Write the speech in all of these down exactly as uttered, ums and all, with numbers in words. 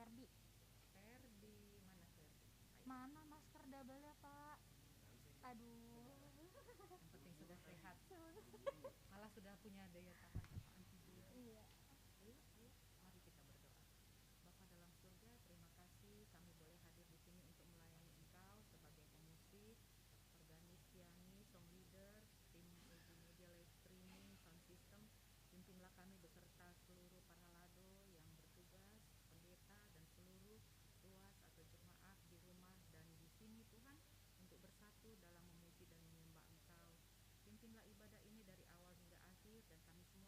Ferdi. Ferdi, mana Ferdi? Ayo. Mana masker double-nya, Pak? Aduh. Yang penting sudah sehat. Malah sudah punya daya tahan apa, antibodi. Iya. Ayo, ayo, mari kita berdoa. Bapa dalam surga, terima kasih kami boleh hadir di sini untuk melayani Engkau sebagai pemusik, organis pianis, song leader, tim multimedia, live streaming, sound system. Pimpinlah kami beserta seluruh parhalado yang bertugas, pendeta, dan seluruh ruas atau jemaat di rumah dan di sini, Tuhan, untuk bersatu dalam memuji dan menyembah Engkau. Pimpinlah ibadah ini dari awal hingga akhir, dan kami semua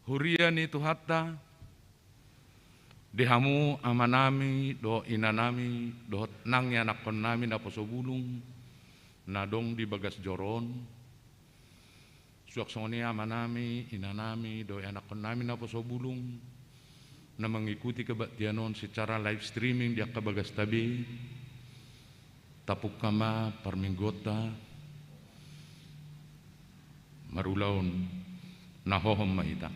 Huria ni Tuhanta, di hamu amanami dohot inanami dohot nang ianakkonnami naposo bulung na adong di bagas joro on, suang songon i amanami, inanami dohot ianakkonnami naposo bulung na mengikuti kebaktian on secara live streaming di angka bagasta be. Tapungka ma parmingguonta, marulaon na hohom ma hita.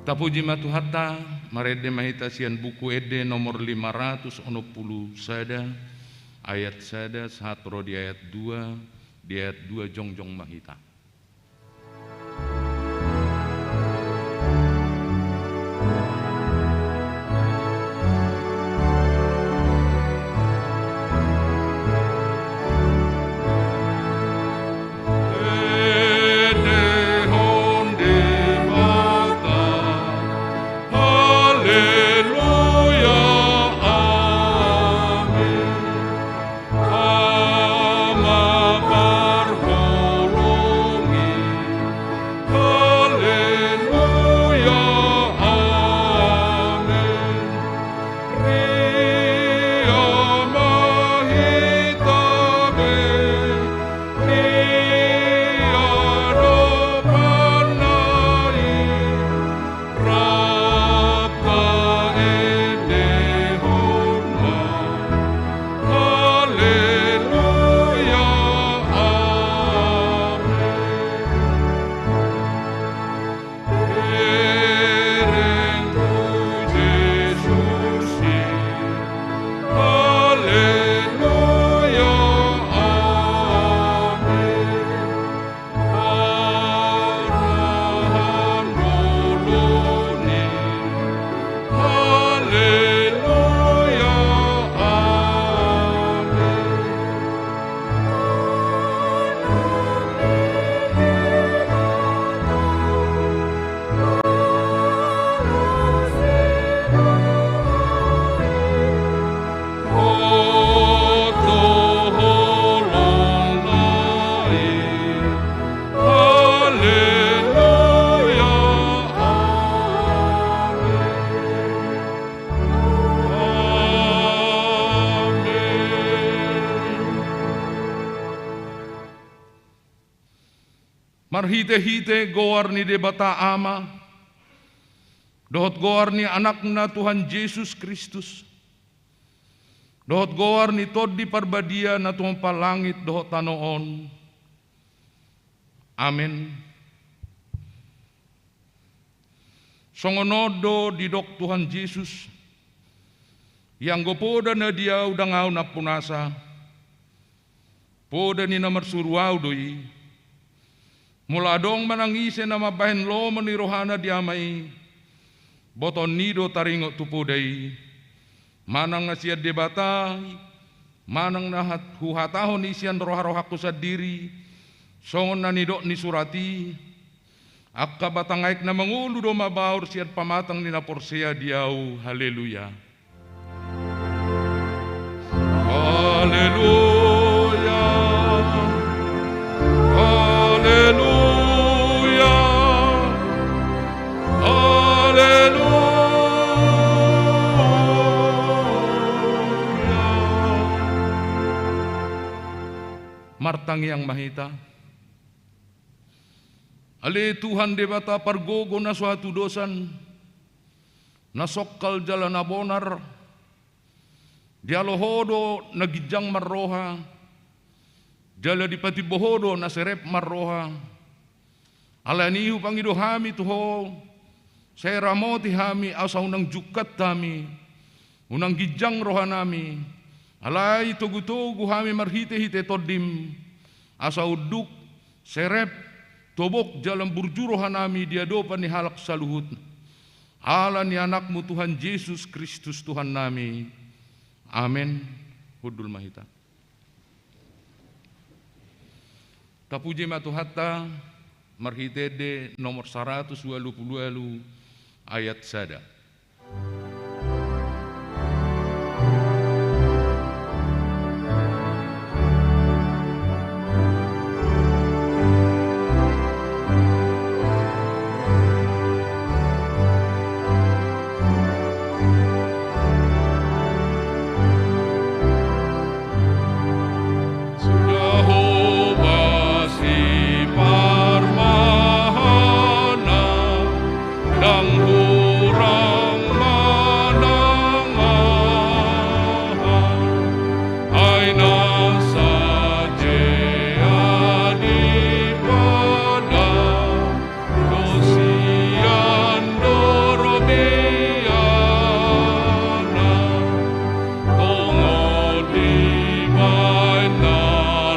Tapuji ma Tuhanta, marende ma hita sian Buku Ende nomor lima ratus onom pulu sada, ayat sada sahat ro di ayat dua, di ayat dua jongjong ma hita. Haleluya, amen. Ama parholong i. Haleluya, amen. Ria ma hita be di adopanna i. Rap taendehon ma. Haleluya, amen. Bereng tu Jesus i. Haleluya, amen. Parahan bolon i. Haleluya, amen. Hot do holongna i. Haleluya, amen. Amen. Marhitehite goar ni Debata Ama dohot goar ni Anakna Tuhan Jesus Kristus dohot goar ni Tondi Parbadia na tumompa langit dohot tano on. Amen. Songon on do didok Tuhan Jesus: Ianggo poda na di Ahu ndang Ahu nampunasa, poda ni na marsuru Ahu do i. Molo adong manang ise na mambahen lomo ni rohana di Ama i, botoon i do taringot tu poda i. Manang na sian Debata i, manang na hat-, huhatahon i sian roharohangku sandiri, songon na nidok ni surat i: Angka batang aek na mangolu do mabaor sian pamatang ni na porsea di Ahu. Haleluya. Haleluya. Haleluya. Haleluya. Martangiang ma hita. Ale Tuhan Debata pargogo na so hatudosan, na songkal jala na bonar, dialo Ho do na ginjang marroha, jala dipatimbo Ho do na serep marroha. Alani i hupangido hami tu Ho, sai ramoti hami asa unang jungkat hami, unang ginjang rohanami, alai togutogu hami marhitehite Tondim, asa unduk, serep, tobok jala burju rohanami di adopan ni halak saluhut. Ala ni Anakmu Tuhan Jesus Kristus Tuhannami. Amen. Hundul ma hita. Tapuji ma Tuhanta, marhite ende nomor saratus ualu pulu ualu ayat sada. Jahowa siparmahana, ndang hurang manang aha, ai na sajea di padang do sian dorobiana, tongon dibaen na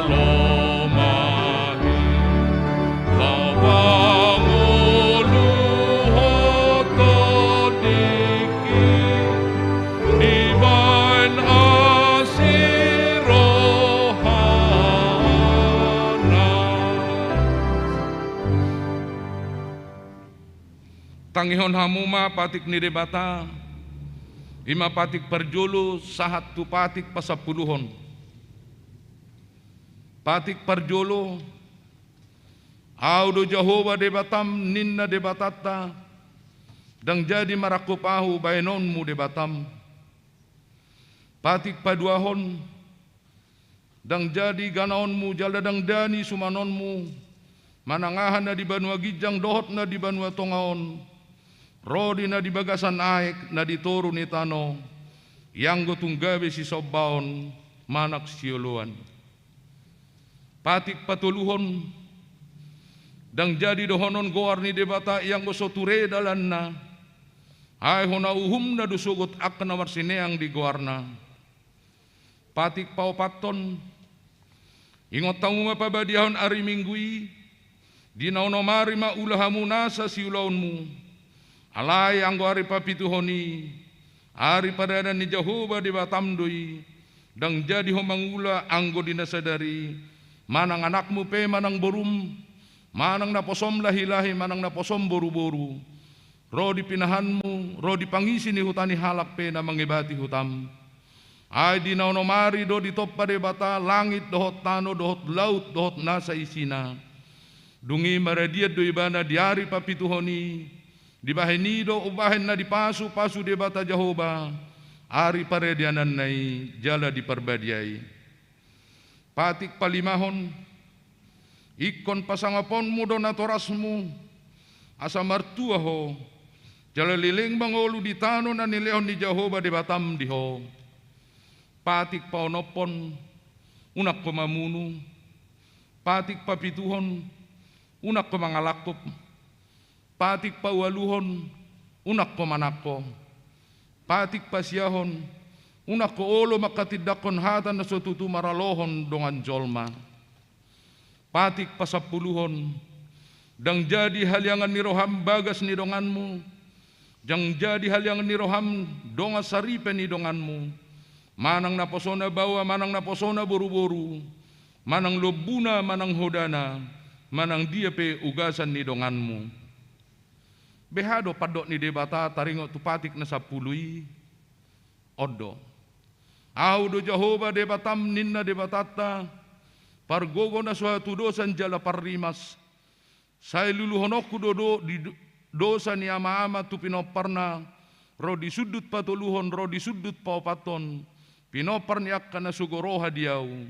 lomak i, na pangoluhon tondingki, dibaen asi rohana. Tangihon hamu ma patik ni Debata, i ma patik parjolo sahat tu patik pasampuluhon. Patik parjolo, Ahu do Jahowa Debatam, ninna Debatanta, ndang jadi marangkup Ahu baenonmu Debatam. Patik paduahon, ndang jadi ganaonmu jala ndang dani sumanonmu, manang aha na di banua ginjang dohot na di banua tonga on, ro di na di bagasan aek na di toru ni tano, ianggo tung gabe sisombaon manang sioloan. Patik patoluhon, ndang jadi dohonon goar ni Debata ianggo so ture dalanna, ai hona uhumna do sogot angka na marsineang di goarna. Patik paopathon, ingot hamu ma pabadiahon ari Minggu i, di na onom ari ma ula hamu nasa siulaonmu, alai anggo ari papituhon i, ari paradanan ni Jahowa Debatam do i, ndang jadi ho mangula anggo di na sadari, manang anakmu pe manang borum, manang naposom lahilahi manang naposom boruboru, ro di pinahanmu, ro di pangisi ni huta ni halak pe na mangebati hutam. Ai di na onom ari do ditompa Debata langit dohot tano dohot laut dohot nasa isina. Dung i maradian do ibana di ari papituhon i, dibahen i do umbahen na dipasupasu Debata Jahowa ari paradiananna i jala di Parbadia i. Patik palimahon, ingkon pasangaponmu do natorasmu, asa martua ho, jala leleng mangolu di tano na nilehon ni Jahowa Debatam di ho. Patik paonomhon, unang ho mamunu. Patik papituhon, unang ho mangalangkup. Patik paualuhon, unang ho manangko. Patik pasiahon, unang ho olo manghatindanghon hata na so tutu maralohon dongan jolma. Patik pasampuluhon, ndang jadi haliangan ni roham bagas ni donganmu, ndang jadi haliangan ni roham dongan saripe ni donganmu, manang naposona baoa manang naposona boruboru, manang lombuna manang hodana, manang dia pe ugasan ni donganmu. Beha do pandok ni Debata taringot tu patik na sampulu i? On do. Ahu do Jahowa Debatam, ninna Debatanta, pargogo na so hatudosan jala parrimas. Sai luluhononku do, do, di do, dosa ni amaama tu pinomparna, ro di sundut patoluhon ro di sundut paopathon, pinompar ni angka na sogo roha di ahu.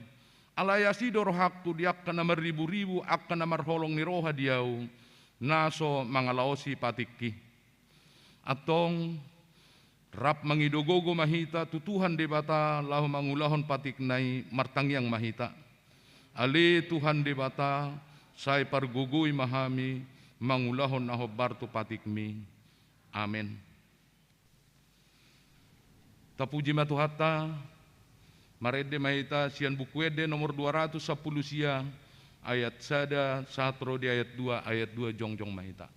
Alai asi do rohangku di angka na marriburibu, angka na marholong ni roha di ahu, na so mangalaosi patikki. Antong, rap mangido gogo ma hita tu Tuhan Debata laho mangulahon patikna i. Martangiang ma hita. Ale Tuhan Debata, sai pargogoi ma hami mangulahon na hombar tu patikmi. Amen. Tapuji ma Tuhanta. Marende ma hita sian Buku Ende nomor dua ratus sampulu sia, ayat sada sahat ro di ayat dua, ayat dua jongjong ma hita.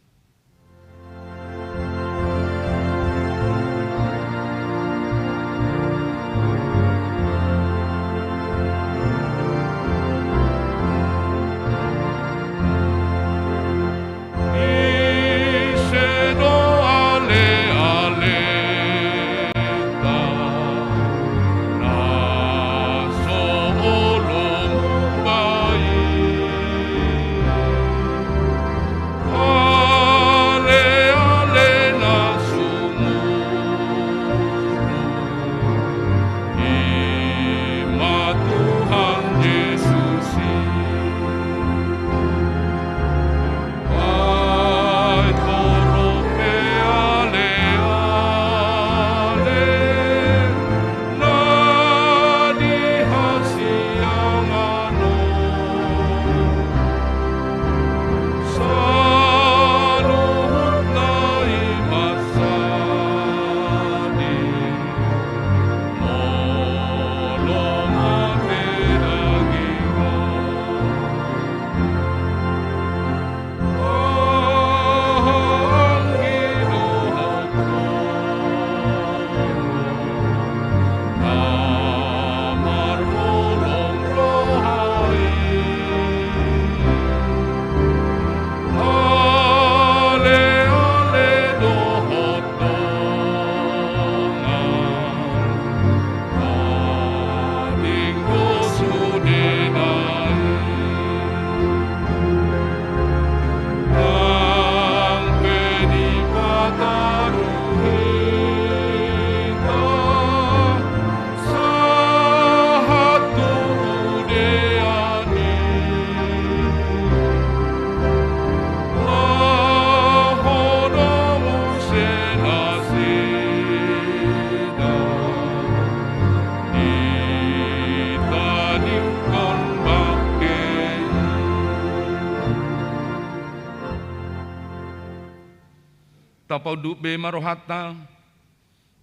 Tapaunduk be ma rohanta,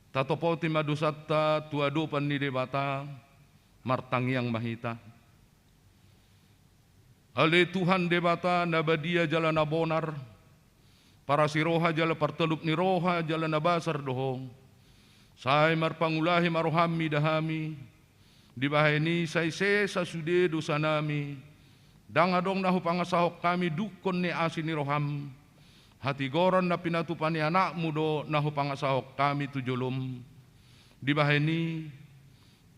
tatopoti ma dosanta tu adopan ni Debata, martangiang ma hita. Ale Tuhan Debata na badia jala na bonar, parasi roha jala partolop ni roha jala na basar do Ho. Sai marpangulahi ma roham mida hami, dibahen i sai sesa sude dosanami, ndang adong na hupangasahon hami dungkon ni asi ni roham, hatigoran na pinatupa ni Anakmu do na hupangasahon hami tu jolom. Dibahen i,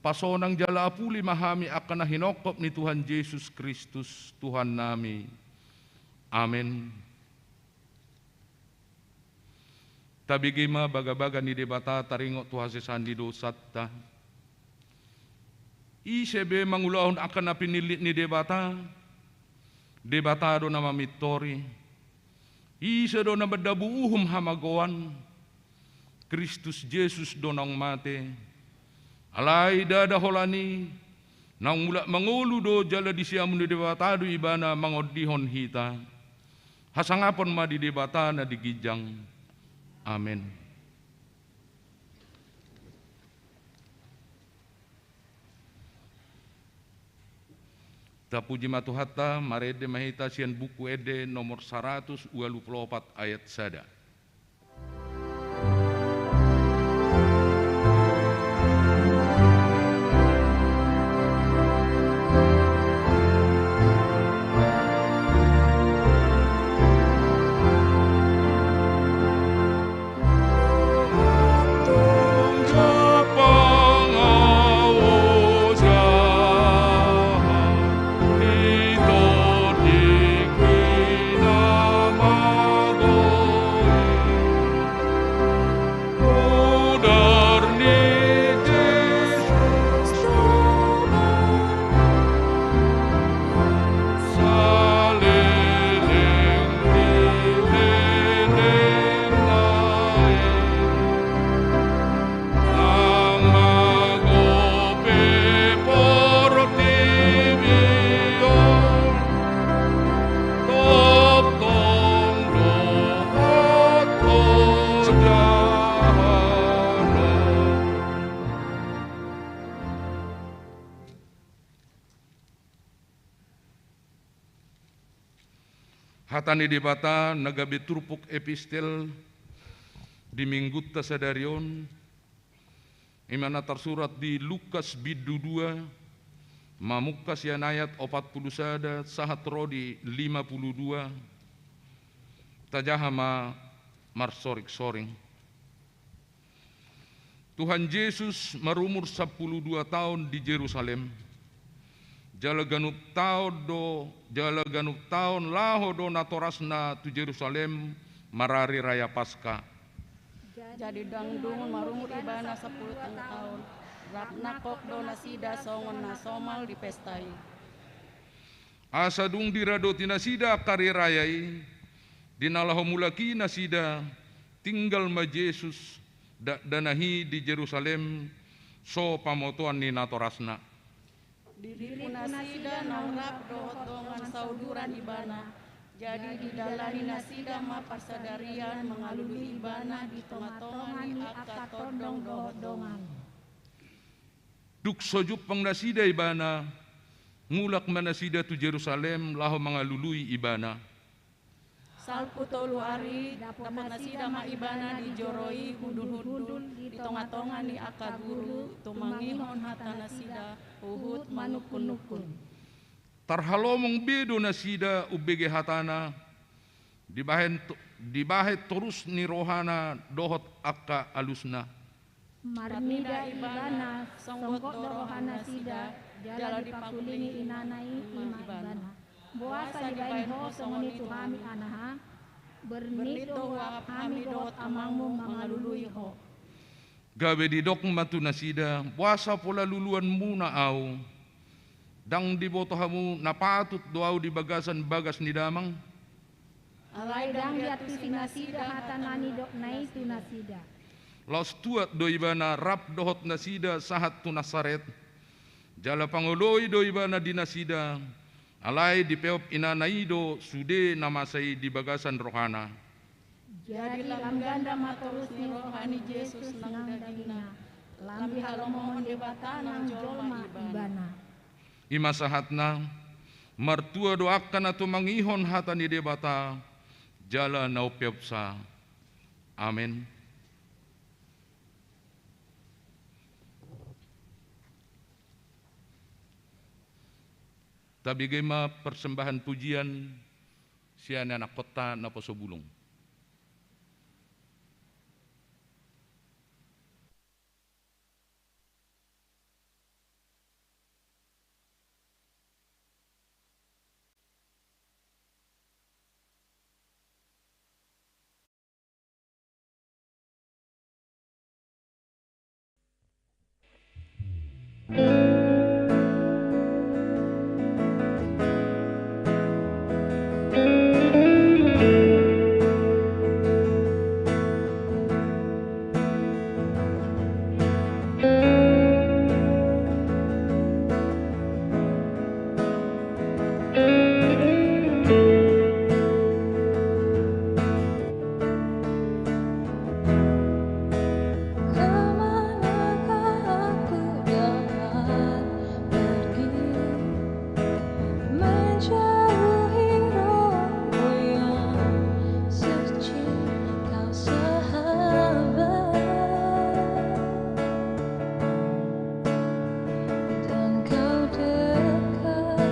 pasonang jala apuli ma hami angka na hinongkop ni Tuhan Jesus Kristus, Tuhannami. Amen. Tabege ma bagabaga ni Debata taringot tu hasesaan ni dosanta. Ise be mangulahon angka na pinillit ni Debata? Debata do na mamintori. Ise do na mandabu uhum hamagoan? Kristus Jesus do naung mate. Alai ndada holan i, naung mulak mangolu do jala di siamun ni Debata do Ibana mangondihon hita. Hasangapon ma di Debata na di ginjang. Amen. Tapuji ma Tuhanta, marende ma hita sian Buku Ende nomor saratus ualu pulu opat ayat sada. Hata ni Debata na gabe turpuk epistel di Minggunta sadari on, i ma na tarsurat di Lukas bindu dua, mamungka sian ayat opat pulu sada sahat ro di lima pulu dua. Tajaha ma marsoringsoring. Tuhan Jesus marumur sampulu dua taon di Jerusalem. Jala ganup taon do, jala ganup taon laho do natorasna tu Jerusalem marari raya Paska. Jadi dung dung marumur ibana sampulu tolu taon, rap nangkok do nasida songon na somal di pesta i. Asa dung diradoti nasida angka ari raya i, di na laho mulak i nasida, tinggal ma Jesus dakdanak i di Jerusalem, so pamotoan ni natorasna. Di ripu nasida naung rap dohot dongan sauduran ibana, jadi didalani nasida ma parsadarian mangalului ibana di tongatonga ni angka tondong dohot dongan. Dung so jumpang nasida ibana, mulak ma nasida tu Jerusalem laho mangalului ibana. Salpu tolu ari, dapot nasida ma ibana di joro i hundulhundul di tongatonga ni angka guru, tumangihon hata nasida, huhut manungkunnungkun. Tarhalomong be do nasida umbege hatana, dibahen to-, dibahen torus ni rohana dohot angka alusna. Marnida ibana, songgot do rohanasida, jala dipakulingi inana i, i ma ibana. Boasa dibahen ho songon i tu hami, anaha? Bernit do huahap hami dohot amangmu mangalului ho. Gabe didok ma tu nasida, boasa pola luluanmuna ahu? Ndang diboto hamu na patut do ahu di bagasan bagas ni damang? Alai ndang diantusi nasida hata na nidokna i tu nasida. Laos tuat do ibana rap dohot nasida sahat tu Nasaret. Jala pangoloi do ibana di nasida, alai dipeop inana i do sude na masa i di bagasan rohana. Jadi lam ganda ma torus ni roha ni Jesus nang dagingna, lam dihalomohon Debata nang jolma ibana. I ma sahatna, martua do angka na tumangihon hata ni Debata, jala na umpeopsa. Amen. Tabege ma persembahan pujian sian anakkonta naposo bulung. Kemanakah aku dapat pergi, menjauhi roh-roh yang suci, Kau sahabat, dan Kau dekat.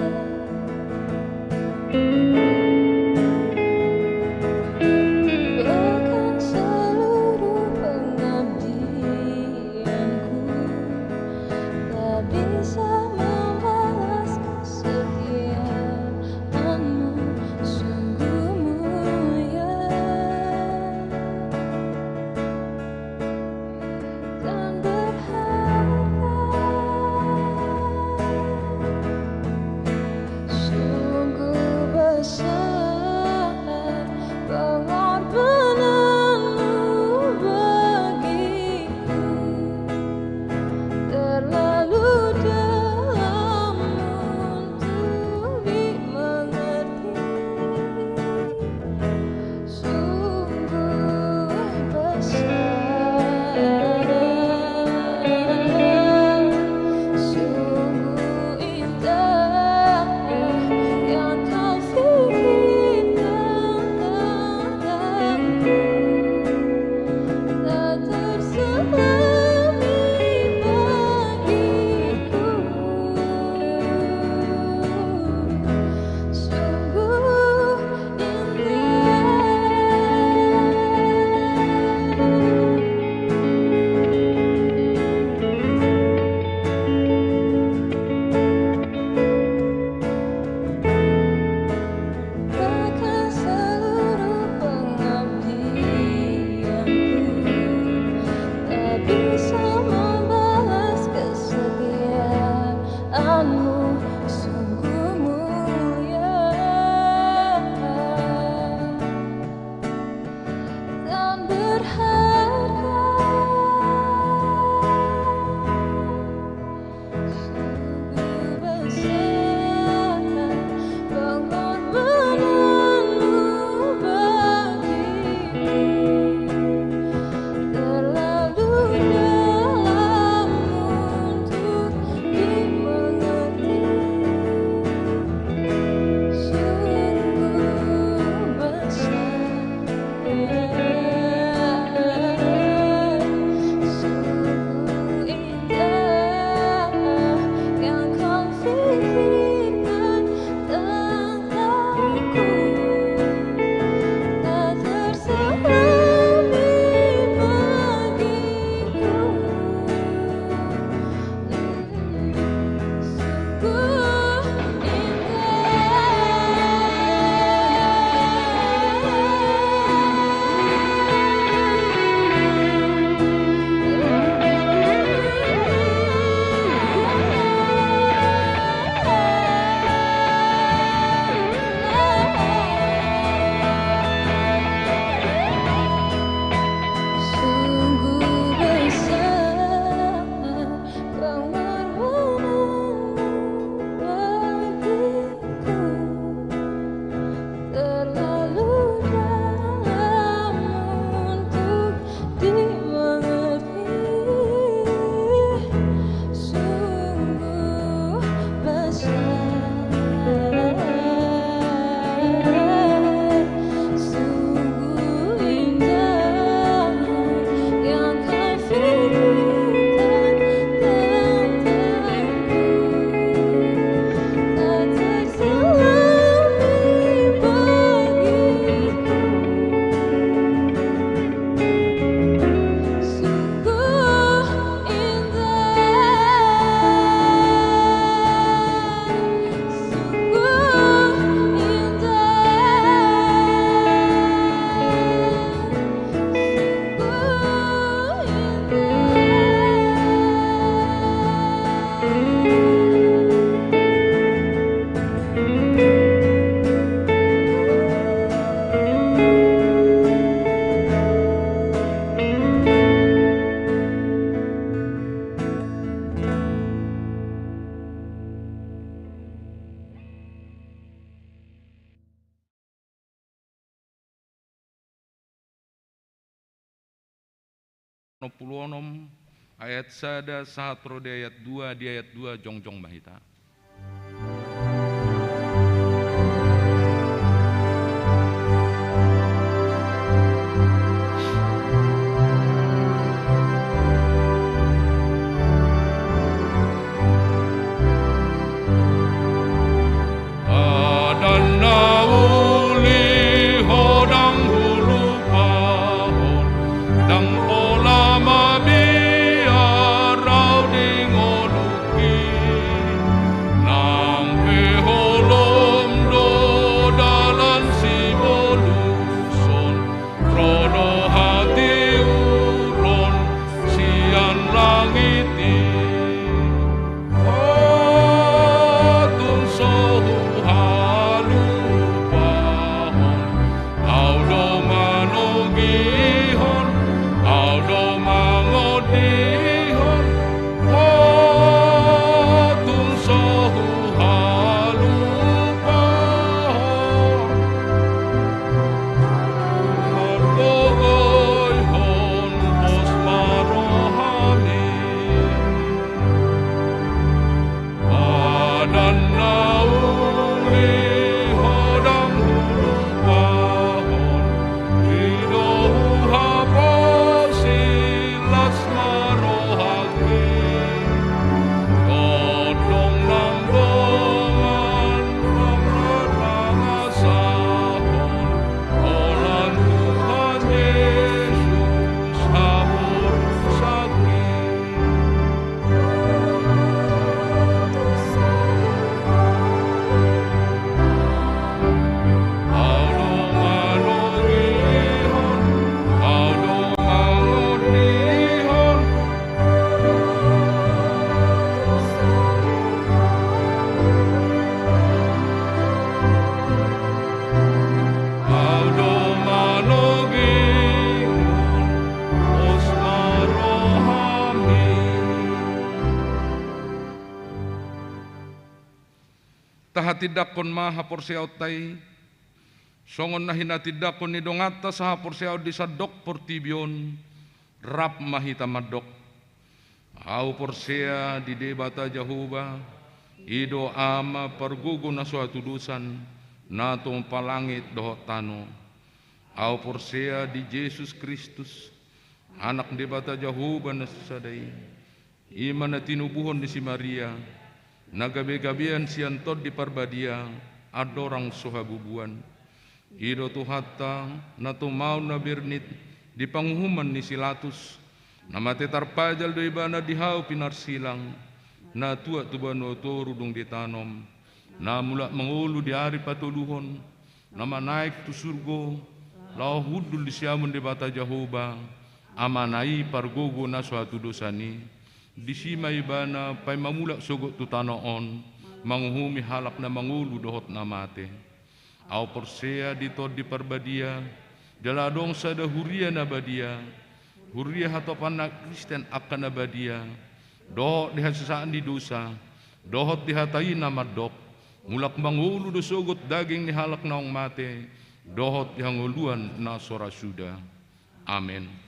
Bahkan seluruh pengabdianku tak bisa membalas kesetiaanmu, sungguh mulia dan berharga. Sungguh besar onom pulu onom, ayat sada sahat ro di ayat dua, di ayat dua jongjong ma hita. Padan na uli ho ndang hulupahon, ndang pola mabiar au di ngolungki. Nang pe holom do dalan siboluson, ro do hatiuron sian langit i. Ho tung so huhalupahon, au do manogihon, au do mangondihon. Ho tung so huhalupahon, margogoihon pos ma rohami. Padan na uli ho ndang hulupahon, i do huhaposi las ma rohangki. Tondong nang dongan mangasahon, holan Tuhan Jesus haporusangki. Au do manogihon, au do mangondihon. Au do manogihon, pos ma rohami. Tahatindangkon ma haporseaonta i, songon na hinatindangkon ni donganta sahaporseaon di sandok portibi on, rap ma hita mandok. Au porsea di Debata Jahowa, i do Ama pargogo na so hatudosan, na tumompa langit dohot tano. Au porsea di Jesus Kristus, Anak Debata Jahowa na sasada i, i ma na tinubuhon ni si Maria, na gabegabean sian Tondi Parbadia, andorang so habubuan. I do Tuhanta, na tumaon na bernit di panguhuman ni si Latus, na mate tarpajal do Ibana di hau pinarsilang, na tuat tu banua toru dung ditanom, na mulak mangolu di ari patoluhon, na manaek tu surgo, laho hundul di siamun Debata Jahowa, Amana i pargogo na so hatudosan i. Disi ma Ibana paima mulak sogot tu tano on, manguhumi halak na mangolu dohot na mate. Au porsea di Tondi Parbadia, jala adong sada huria na badia, huria hatopan na Kristen angka na badia, dohot di hasesaan ni dosa, dohot di hata i na mandok, mulak mangolu do sogot daging ni halak naung mate, dohot di hangoluan na so ra suda. Amen.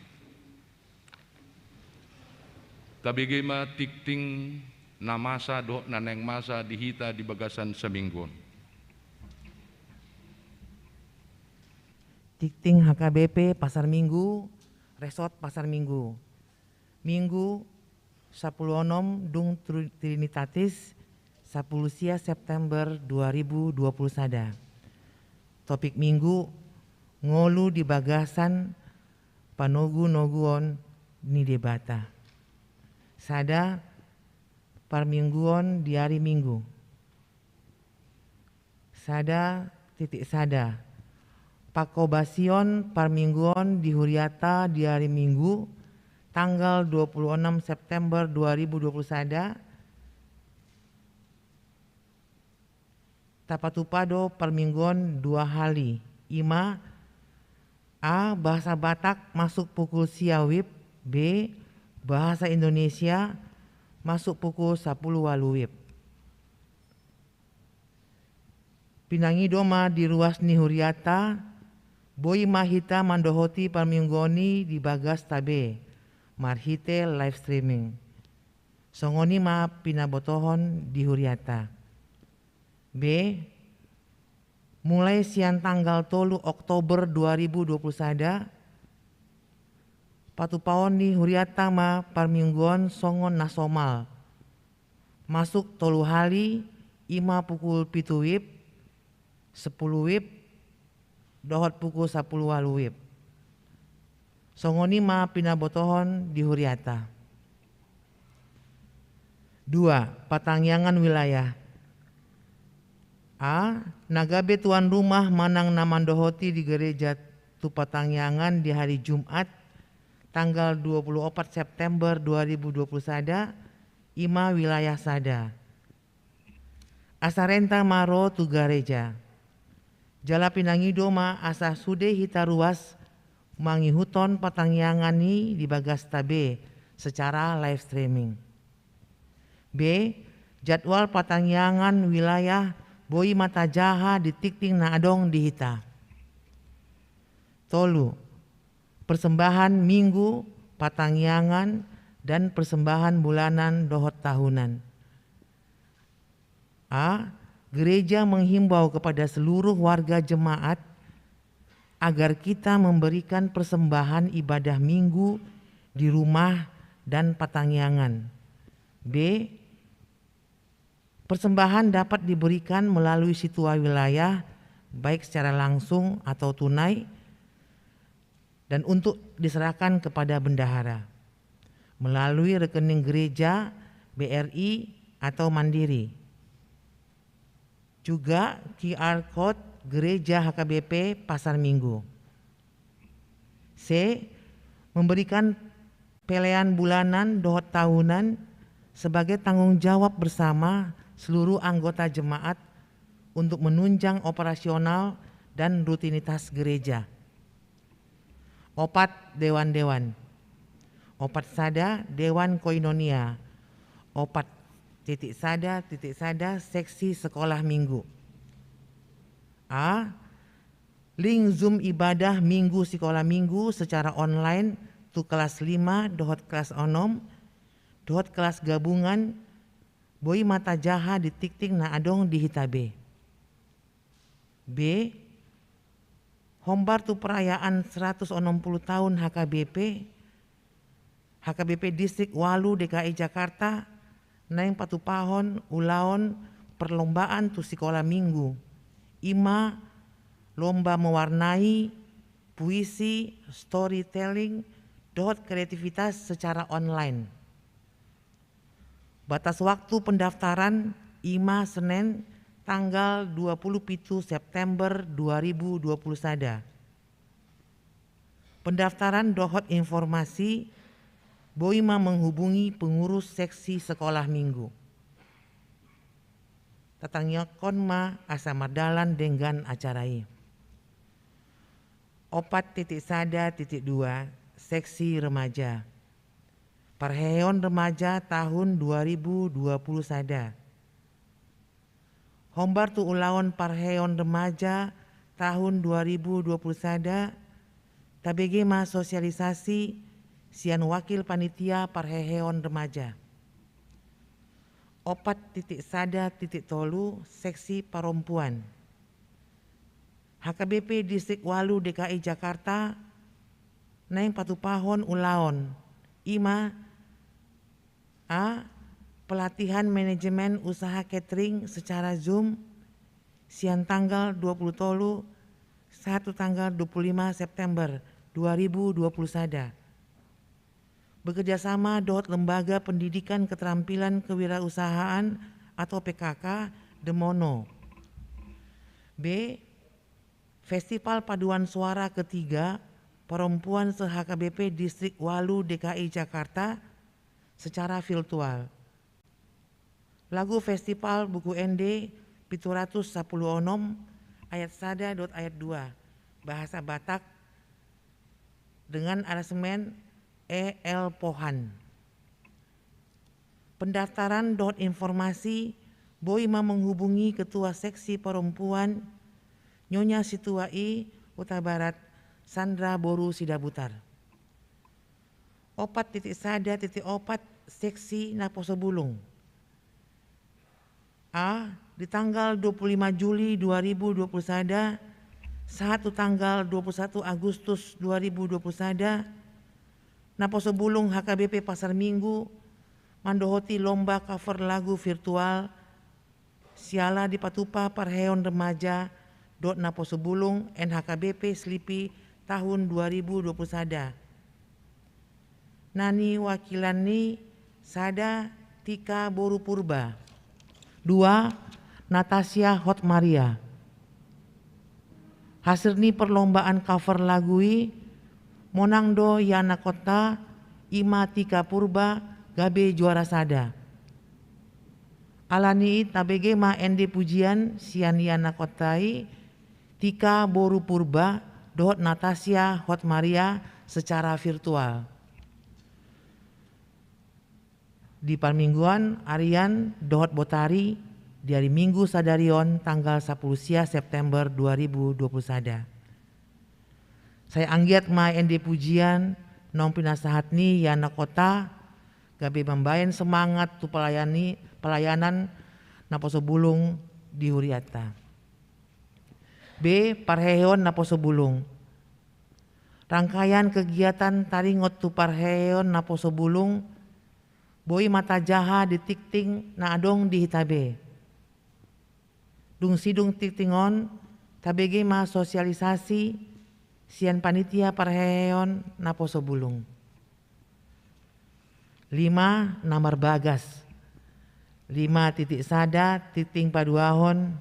Tabege ma tingting na masa dohot na naeng masa di hita di bagasan saminggu on. Tingting H K B P Pasar Minggu, Resort Pasar Minggu. Minggu, sampulu onom dung Tru-, Trinitatis, sampulu sia September dua ribu dua pulu sada. Topik Minggu, ngolu di bagasan panogunoguon ni Debata. Sada, parmingguon di ari Minggu. Sada titik sada. Pangkobasion parmingguon di huriata di ari Minggu, tanggal dua pulu onom September dua ribu dua pulu sada, tapatupa do parmingguon dua hali, i ma, A, bahasa Batak masuk pukul sia wib, B, bahasa Indonesia masuk pukul sampulu ualu wib. Pinangido ma di ruas ni huriata, boi ma hita mandohoti parmingguon i di bagasta be, marhite live streaming. Songon i ma pinabotohon di huriata. B. Mulai sian tanggal tolu Oktober dua ribu dua puluh sada, patupaon ni huriata ma parmingguon songon na somal. Masuk tolu hali, i ma pukul pitu WIB, sepuluh WIB, dohot pukul sapuluh ualu WIB. Songon i ma pinabotohon di huriata. Dua, patangiangan wilayah. A. Na gabe tuan rumah manang na mandohoti di gereja tu patangiangan di hari Jumat, tanggal dua puluh opat September dua ribu dua puluh sada, i ma wilayah sada. Asa renta ma ro tu gareja. Jala pinangido ma asa sude hita ruas mangihuthon patangiangan i di bagasta be secara live streaming. B. Jadwal patangiangan wilayah boi ma tajaha di tingting na adong di hita. Tolu. Persembahan minggu, patangiangan, dan persembahan bulanan dohot tahunan. A. Gereja menghimbau kepada seluruh warga jemaat agar kita memberikan persembahan ibadah minggu di rumah dan patangiangan. B. Persembahan dapat diberikan melalui situa wilayah, baik secara langsung atau tunai, dan untuk diserahkan kepada bendahara melalui rekening gereja, B R I, atau Mandiri. Juga Q R code gereja H K B P Pasar Minggu. C. Memberikan pelean bulanan dohot tahunan sebagai tanggung jawab bersama seluruh anggota jemaat untuk menunjang operasional dan rutinitas gereja. Opat, dewan-dewan. Opat sada, dewan koinonia. Opat titik sada titik sada, seksi sekolah minggu. A. Link Zoom ibadah minggu sikola minggu secara online tu kelas lima dohot kelas onom dohot kelas gabungan boi ma tajaha di tingting na adong di hita be. B. Hombar tu perayaan seratus onom puluh tahun H K B P, H K B P Distrik ualu D K I Jakarta naeng patupahon ulaon perlombaan tu sikola minggu, i ma lomba mewarnai, puisi, storytelling, dohot kreativitas secara online. Batas waktu pendaftaran i ma Senen tanggal dua puluh pitu September dua ribu dua puluh sada. Pendaftaran dohot informasi boi ma menghubungi pengurus seksi sekolah minggu. Tatangiangkon ma asa mardalan denggan acara i. Opat titik sada titik dua, seksi remaja. Parheheon remaja tahun dua ribu dua puluh sada. Hombar tu ulaon parheheon remaja tahun dua ribu dua puluh sada, tabege ma sosialisasi sian wakil panitia parheheon remaja. Opat titik sada titik tolu, seksi parompuan. H K B P Distrik ualu D K I Jakarta naeng patupahon ulaon, i ma A. Pelatihan manajemen usaha catering secara Zoom sian tanggal dua puluh tolu sahat tu tanggal dua puluh lima September dua ribu dua puluh sada. Bekerjasama dohot Lembaga Pendidikan Keterampilan Kewirausahaan atau P K K Demono. B. Festival Paduan Suara ketiga Perempuan se-H K B P Distrik ualu D K I Jakarta secara virtual. Lagu Festival Buku Ende pitu ratus sapuluh onom ayat sada dohot ayat dua, bahasa Batak, dengan aransemen E L Pohan. Pendaftaran dohot informasi boi ma menghubungi Ketua Seksi Perempuan Nyonya Situa I Hutabarat, Sandra boru Sidabutar. Opat titik sada titik opat, seksi naposo bulung. A, di tanggal dua puluh lima Juli dua ribu dua puluh sada sahat tu tanggal dua puluh satu Agustus dua ribu dua puluh sada, naposo bulung H K B P Pasar Minggu mandohoti lomba cover lagu virtual siala dipatupa parheon remaja dohot naposo bulung N H K B P Slipi tahun dua ribu dua puluh sada. Na niwakilan ni: sada, Tika boru Purba. Dua, Natasia Hotmaria. Hasil ni perlombaan cover lagu i, monang do ianakhonta, i ma Tika Purba, gabe juara sada. Alani i tabege ma ende pujian sian ianakhonta i, Tika boru Purba dohot Natasia Hotmaria, secara virtual. Di parmingguan, arian dohot botari, di ari Minggu sadari on tanggal sapuluh sia September dua ribu dua puluh sada. Sai anggiat ma ende pujian naung pinasahat ni ianakhonta, gabe mambaen semangat tu pelayani, pelayanan naposo bulung di hurianta. B, parheheon naposo bulung. Rangkaian kegiatan taringot tu parheheon naposo bulung boi ma tajaha di tingting na adong di hita be. Dung sidung tingting on, tabege ma sosialisasi sian panitia parheheon naposo bulung. Lima, na marbagas. Lima titik sada, tingting paduahon.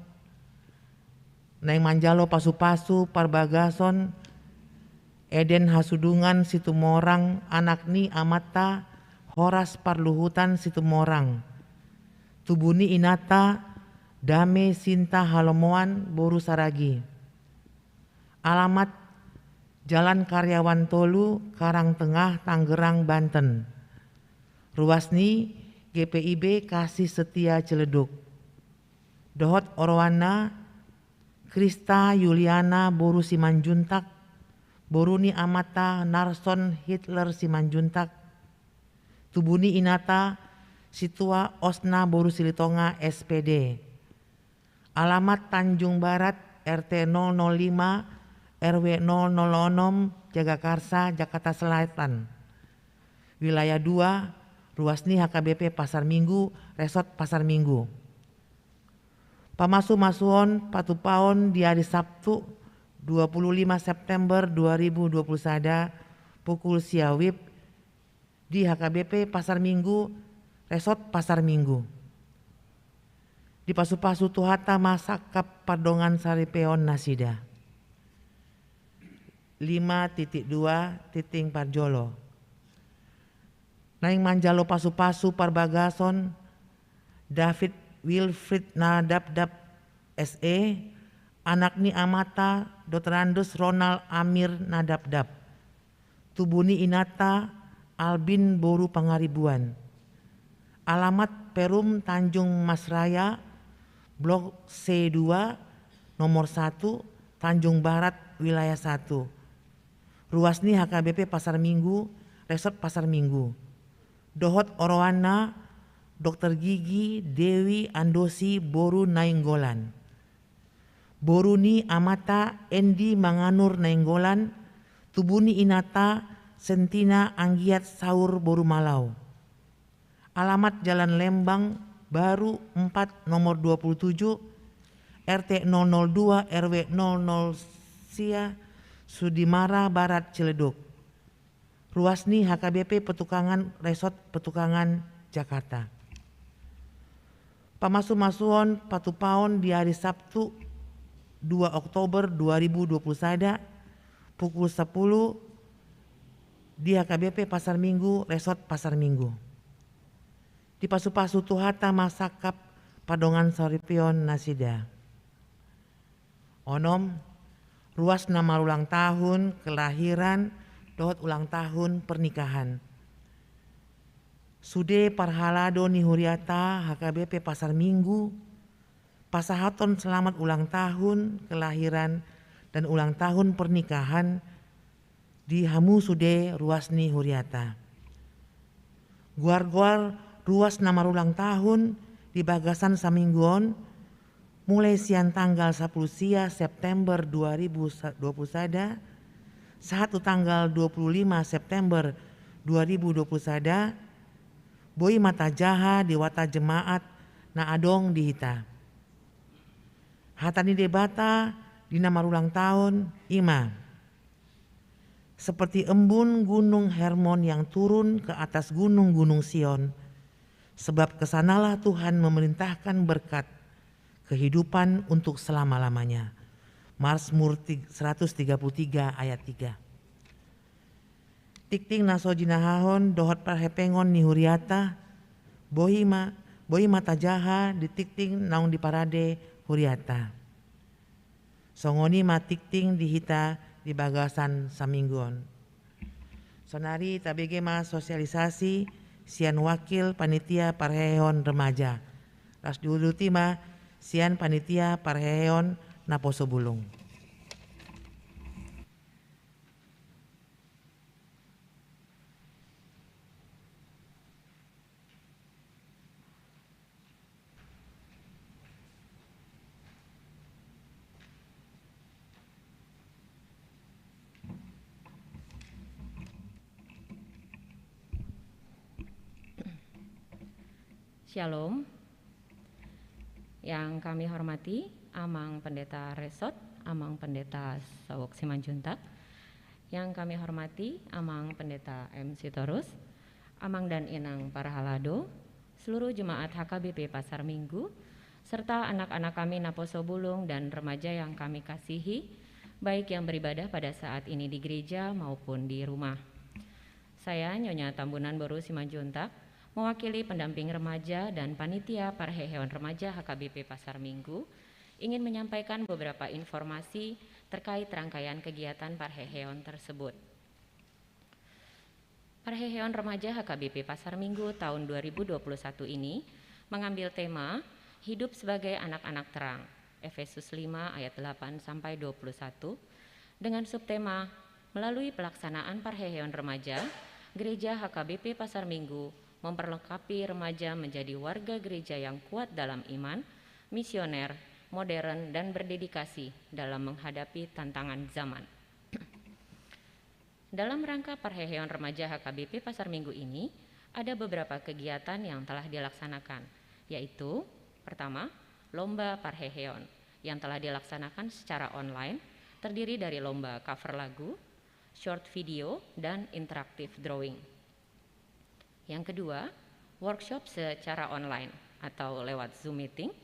Naeng manjalo pasupasu parbagason Eden Hasudungan Situmorang, anak ni amanta Horas Parluhutan Situmorang. Tubu ni inanta Dame Sinta Halomoan boru Saragi. Alamat: Jalan Karyawan tolu, Karangtengah, Tanggerang, Banten. Ruas ni: G P I B Kasih Setia Ciledug. Dohot oroanna: Krista Yuliana boru Simanjuntak, boru ni amanta Narson Hitler Simanjuntak. Tubu ni inanta Situa Osna boru Silitonga, S P D. Alamat: Tanjung Barat, R T nol nol lima, R W nol nol onom, Jagakarsa, Jakarta Selatan. Wilayah dua, ruas ni H K B P Pasar Minggu, Resort Pasar Minggu. Pamasumasuon patupaon di ari Sabtu, dua puluh lima September dua ribu dua puluh sada, pukul sia WIB, di H K B P Pasar Minggu, Resort Pasar Minggu. Dipasupasu Tuhanta ma sangkap pardongansaripeon nasida. Lima titik dua, tingting parjolo. Naeng manjalo pasupasu parbagason David Wilfried Nadapdap, S E, anak ni amanta Dotrandus Ronald Amir Nadapdap. Tubu ni inanta Albin boru Pangaribuan. Alamat: Perum, Tanjung Mas Raya, Blok C dua, nomor satu, Tanjung Barat, Wilayah satu. Ruas ni H K B P Pasar Minggu, Resort Pasar Minggu. Dohot oroanna: Dokter gigi Dewi Andosi boru Nainggolan. Boru ni amanta Endi Manganur Nainggolan, tubu ni inanta Sentina Anggiat Saur boru Malau. Alamat: Jalan Lembang Baru empat, nomor dua puluh tujuh, R T nol nol dua, R W nol nol sia, Sudimara Barat, Ciledug. Ruas ni H K B P Petukangan, Resort Petukangan, Jakarta. Pamasumasuon patupaon di ari Sabtu, dua Oktober dua ribu dua puluh sada, pukul sepuluh, di H K B P Pasar Minggu, Resort Pasar Minggu. Dipasupasu Tuhanta ma sangkap pardongansaripeon nasida. Onom, ruas na marulang tahun kelahiran dohot ulang tahun pernikahan. Sude parhalado ni huriata H K B P Pasar Minggu, pasahaton selamat ulang tahun kelahiran dan ulang tahun pernikahan di hamu sude ruas ni huriata. Goar-goar ruas na marulang tahun di bagasan saminggu on, mulai sian tanggal sapuluh sia September dua ribu dua puluh sada, sahat tu tanggal dua puluh lima September dua ribu dua puluh sada, boi ma tajaha di wata jemaat na adong di hita. Hata ni Debata di na marulang tahun i ma: Seperti embun gunung Hermon yang turun ke atas gunung-gunung Sion, sebab kesanalah Tuhan memerintahkan berkat kehidupan untuk selama-lamanya. Mazmur tig-, seratus tiga puluh tiga ayat tiga. Tingting na so jinahahon dohot parhepengon ni huriata, boi ma, boi ma tajaha di tingting naung diparade huriata. Songon i ma tingting di hita di bagasan saminggu on. Sonari tabege ma sosialisasi sian wakil panitia parheheon remaja. Laos diuduti ma sian panitia parheheon naposo bulung. Syalom. Yang kami hormati Amang Pendeta Resot, Amang Pendeta Sawok Simanjuntak. Yang kami hormati Amang Pendeta M Sitorus, Amang dan Inang Parhalado, seluruh jemaat H K B P Pasar Minggu, serta anak-anak kami naposo bulung dan remaja yang kami kasihi, baik yang beribadah pada saat ini di gereja maupun di rumah. Saya, Nyonya Tambunan Boru Simanjuntak, mewakili pendamping remaja dan panitia parheheon remaja H K B P Pasar Minggu, ingin menyampaikan beberapa informasi terkait rangkaian kegiatan parheheon tersebut. Parheheon remaja H K B P Pasar Minggu tahun dua ribu dua puluh satu ini mengambil tema Hidup Sebagai Anak-anak Terang, Efesus lima ayat delapan sampai dua puluh satu, dengan subtema Melalui pelaksanaan parheheon remaja, Gereja H K B P Pasar Minggu memperlengkapi remaja menjadi warga gereja yang kuat dalam iman, misioner, modern, dan berdedikasi dalam menghadapi tantangan zaman. Dalam rangka parheheon remaja H K B P Pasar Minggu ini, ada beberapa kegiatan yang telah dilaksanakan, yaitu, pertama, lomba parheheon yang telah dilaksanakan secara online, terdiri dari lomba cover lagu, short video, dan interactive drawing. Yang kedua, workshop secara online atau lewat Zoom meeting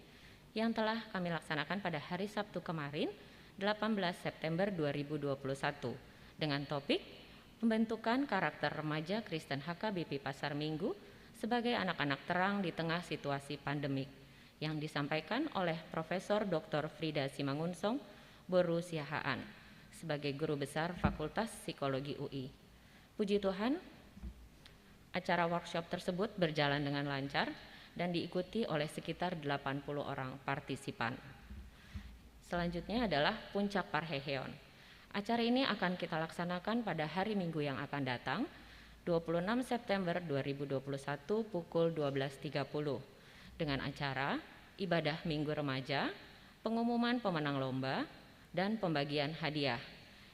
yang telah kami laksanakan pada hari Sabtu kemarin, delapan belas September dua ribu dua puluh satu, dengan topik Pembentukan Karakter Remaja Kristen H K B P Pasar Minggu sebagai Anak-anak Terang di Tengah Situasi Pandemik, yang disampaikan oleh Profesor Doktor Frida Simangunsong Boru Siahaan sebagai Guru Besar Fakultas Psikologi U I. Puji Tuhan, acara workshop tersebut berjalan dengan lancar dan diikuti oleh sekitar delapan puluh orang partisipan. Selanjutnya adalah puncak parheheon. Acara ini akan kita laksanakan pada hari Minggu yang akan datang, dua puluh enam September dua ribu dua puluh satu, pukul dua belas tiga puluh, dengan acara ibadah Minggu Remaja, pengumuman pemenang lomba, dan pembagian hadiah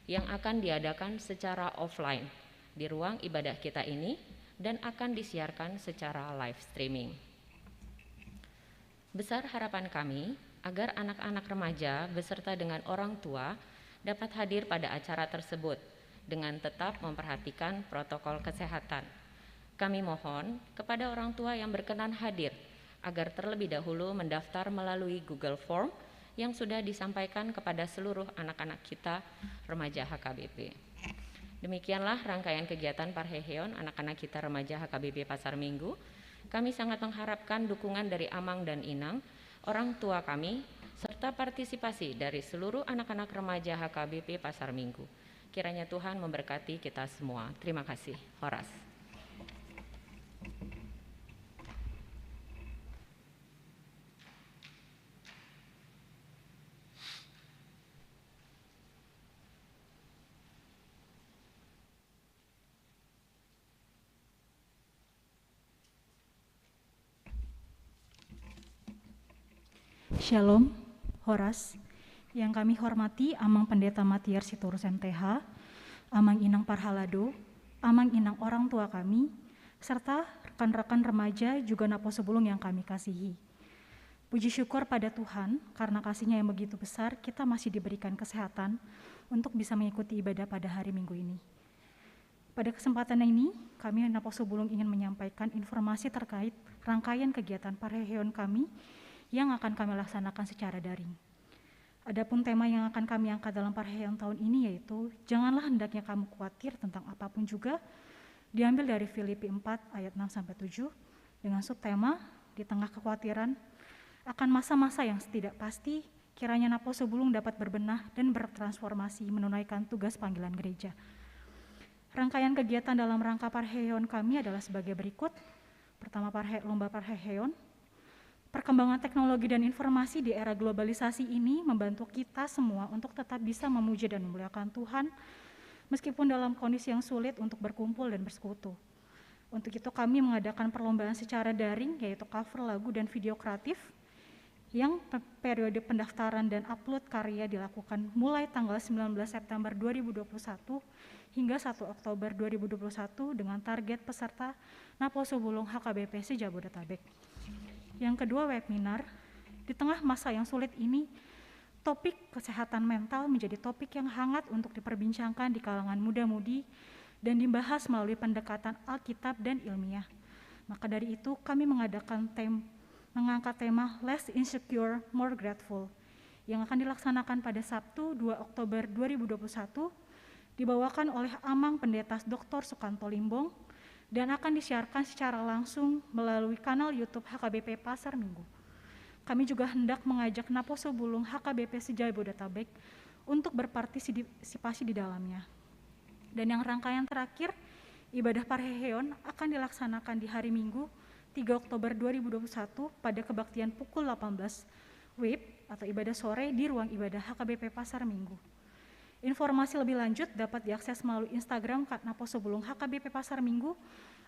yang akan diadakan secara offline di ruang ibadah kita ini dan akan disiarkan secara live streaming. Besar harapan kami agar anak-anak remaja beserta dengan orang tua dapat hadir pada acara tersebut dengan tetap memperhatikan protokol kesehatan. Kami mohon kepada orang tua yang berkenan hadir agar terlebih dahulu mendaftar melalui Google Form yang sudah disampaikan kepada seluruh anak-anak kita remaja H K B P. Demikianlah rangkaian kegiatan parheheon anak-anak kita remaja H K B P Pasar Minggu. Kami sangat mengharapkan dukungan dari Amang dan Inang, orang tua kami, serta partisipasi dari seluruh anak-anak remaja H K B P Pasar Minggu. Kiranya Tuhan memberkati kita semua. Terima kasih. Horas. Shalom, horas. Yang kami hormati Amang Pendeta Matiar Sitorus M T H, Amang Inang Parhalado, Amang Inang orang tua kami, serta rekan-rekan remaja juga naposobulung yang kami kasihi. Puji syukur pada Tuhan, karena kasih-Nya yang begitu besar, kita masih diberikan kesehatan untuk bisa mengikuti ibadah pada hari Minggu ini. Pada kesempatan ini, kami naposobulung ingin menyampaikan informasi terkait rangkaian kegiatan parheheon kami yang akan kami laksanakan secara daring. Adapun tema yang akan kami angkat dalam parheheon tahun ini yaitu, "Janganlah hendaknya kamu khawatir tentang apapun juga," diambil dari Filipi empat ayat enam sampai tujuh, dengan subtema, "Di tengah kekhawatiran akan masa-masa yang tidak pasti, kiranya naposobulung dapat berbenah dan bertransformasi menunaikan tugas panggilan gereja." Rangkaian kegiatan dalam rangka parheheon kami adalah sebagai berikut. Pertama, parhe-, lomba parheheon. Perkembangan teknologi dan informasi di era globalisasi ini membantu kita semua untuk tetap bisa memuji dan memuliakan Tuhan, meskipun dalam kondisi yang sulit untuk berkumpul dan bersekutu. Untuk itu, kami mengadakan perlombaan secara daring, yaitu cover lagu dan video kreatif, yang pe-, periode pendaftaran dan upload karya dilakukan mulai tanggal sembilan belas September dua ribu dua puluh satu hingga satu Oktober dua ribu dua puluh satu, dengan target peserta naposobulung H K B P se-Jabodetabek. Yang kedua, webinar. Di tengah masa yang sulit ini, topik kesehatan mental menjadi topik yang hangat untuk diperbincangkan di kalangan muda-mudi dan dibahas melalui pendekatan Alkitab dan ilmiah. Maka dari itu, kami mengadakan tem-, mengangkat tema Less Insecure, More Grateful, yang akan dilaksanakan pada Sabtu, dua Oktober dua ribu dua puluh satu, dibawakan oleh Amang Pendeta Doktor Sukanto Limbong dan akan disiarkan secara langsung melalui kanal YouTube H K B P Pasar Minggu. Kami juga hendak mengajak naposobulung H K B P se-Jabodetabek untuk berpartisipasi di dalamnya. Dan yang rangkaian terakhir, ibadah parheheon akan dilaksanakan di hari Minggu, tiga Oktober dua ribu dua puluh satu, pada kebaktian pukul delapan belas W I B atau ibadah sore di ruang ibadah H K B P Pasar Minggu. Informasi lebih lanjut dapat diakses melalui Instagram K-, Naposobulung H K B P Pasar Minggu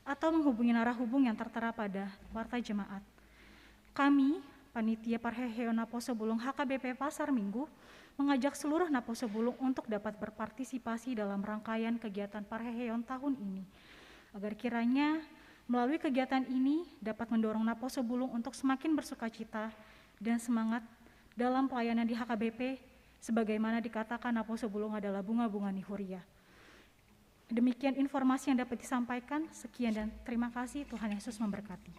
atau menghubungi narah hubung yang tertera pada warta jemaat. Kami, panitia parheheon Naposobulung H K B P Pasar Minggu, mengajak seluruh naposobulung untuk dapat berpartisipasi dalam rangkaian kegiatan parheheon tahun ini, agar kiranya melalui kegiatan ini dapat mendorong naposobulung untuk semakin bersukacita dan semangat dalam pelayanan di H K B P, sebagaimana dikatakan naposobulung adalah bunga-bunga ni huria. Demikian informasi yang dapat disampaikan. Sekian dan terima kasih. Tuhan Yesus memberkati.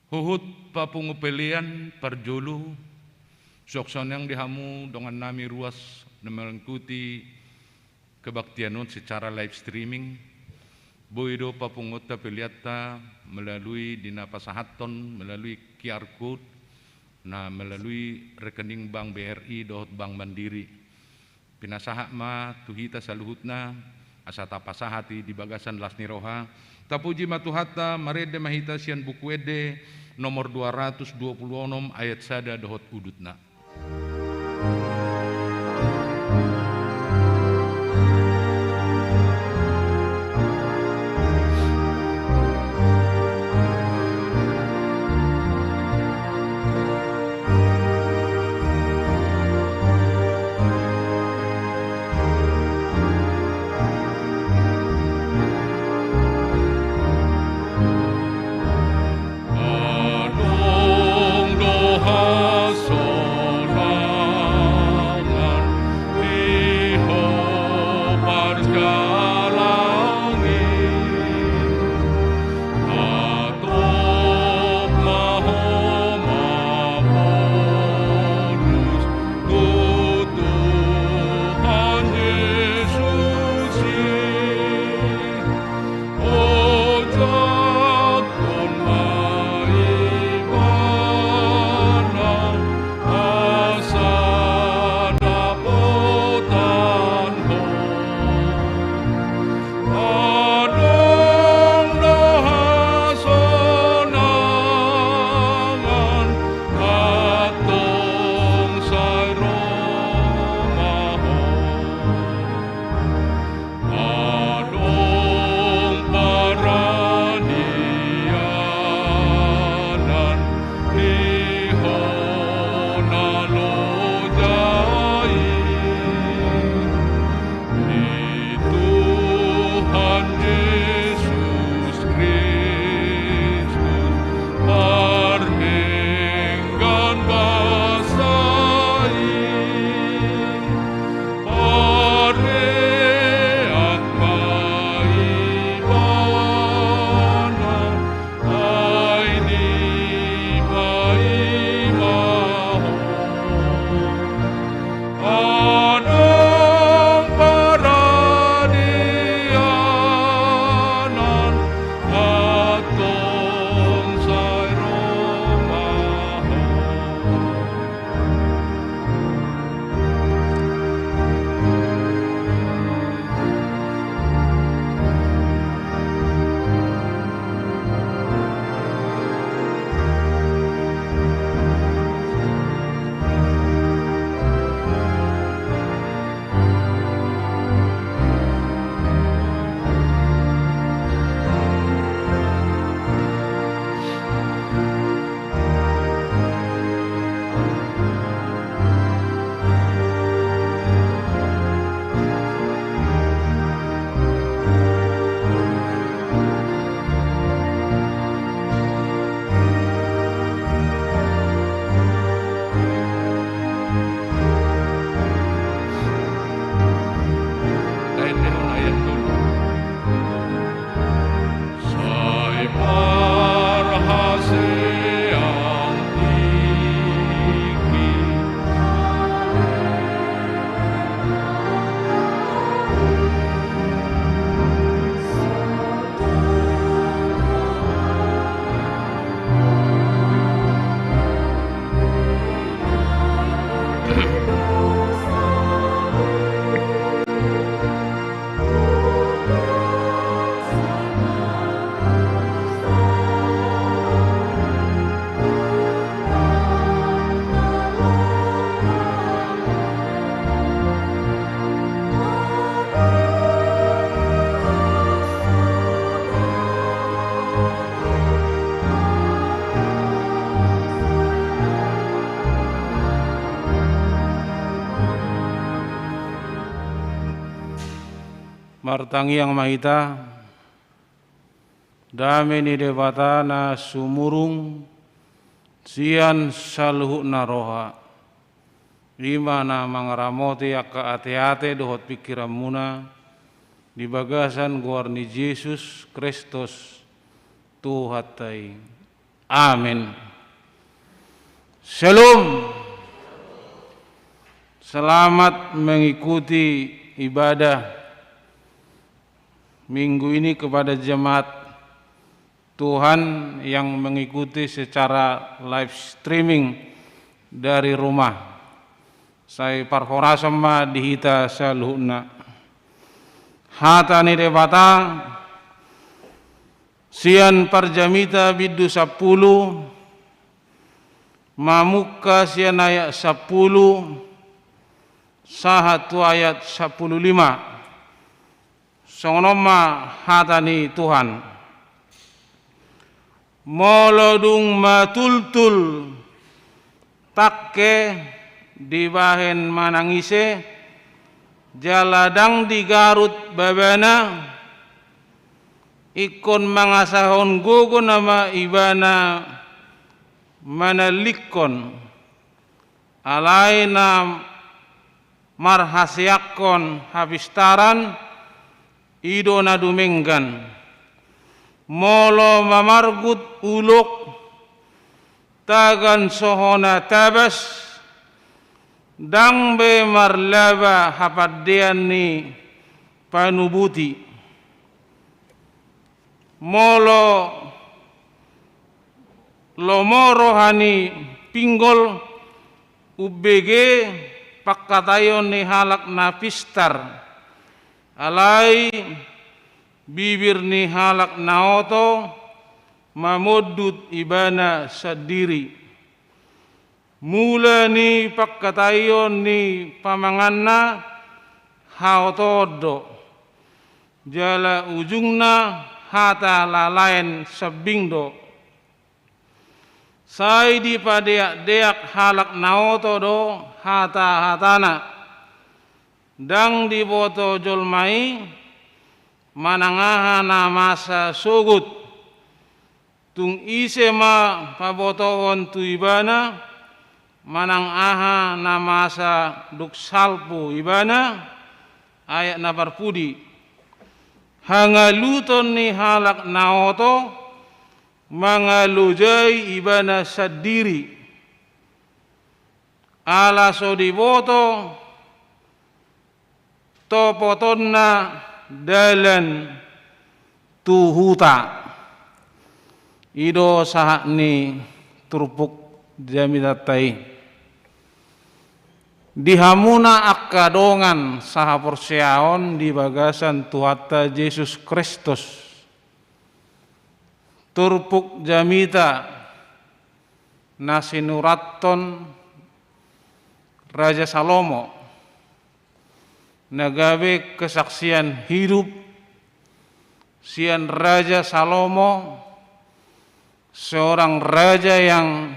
Huhut papungu pelean parjolo, suang songon i di hamu dongan nami ruas na mengikuti kebaktian on secara live streaming. Boi do papunguonta peleanta melalui di na pasahathon melalui Q R code na melalui rekening Bank B R I dohot Bank Mandiri. Pinasahat ma tu hita saluhutna, asa tapasahat i di bagasan las ni roha. Tapuji ma Tuhanta, marende ma hita sian Buku Ende nomor dua ratus dua puluh onom ayat sada dohot udutna. Martangiang ma hita. Dame ni Debata na sumurung sian saluhutna roha, i ma na mangaramoti angka ateate dohot pingkiranmuna di bagasan goar ni Jesus Kristus Tuhanta i. Amin. Shalom. Selamat mengikuti ibadah minggu ini kepada jemaat Tuhan yang mengikuti secara live streaming dari rumah. Sai parhorasan ma di hita saluhutna. Hata ni Debata sian Parjamita bindu sampulu, mamungka sian ayat sampulu sahat tu ayat sampulu lima. Songon on ma hata ni Tuhan. Molo dung matultul tangke dibahen manang ise, jala ndang digarut babana, ingkon mangasahon gogo nama ibana manalingkon, alai na marhaseangkon hapistaran, i do na dumenggan. Molo mamargut ulok tagan so hona tabas, ndang be marlaba hapandean ni panubuti. Molo lomo roha ni pinggol, umbege pangkataion ni halak na pistar, alai bibir ni halak na oto mamondut ibana sandiri. Mula ni pangkataion ni pamanganna haotoon do, jala ujungna hata lalaen sambing do. Sai dipadeakdeak halak na oto do hatahatana. Ndang diboto jolma i manang aha na masa sogot. Tung ise ma pabotohon tu ibana manang aha na masa dung salpu ibana? Ayat na parpudi. Hangaluton ni halak na oto mangalojai ibana sandiri, ala so diboto topotonna dalan tu huta. I do sahat ni turpuk jamitanta i. Di hamuna angka dongan sahaporseaon di bagasan Tuhanta Jesus Kristus, turpuk jamita na sinurathon Raja Salomo, na gabe kesaksian hidup sian Raja Salomo, seorang raja yang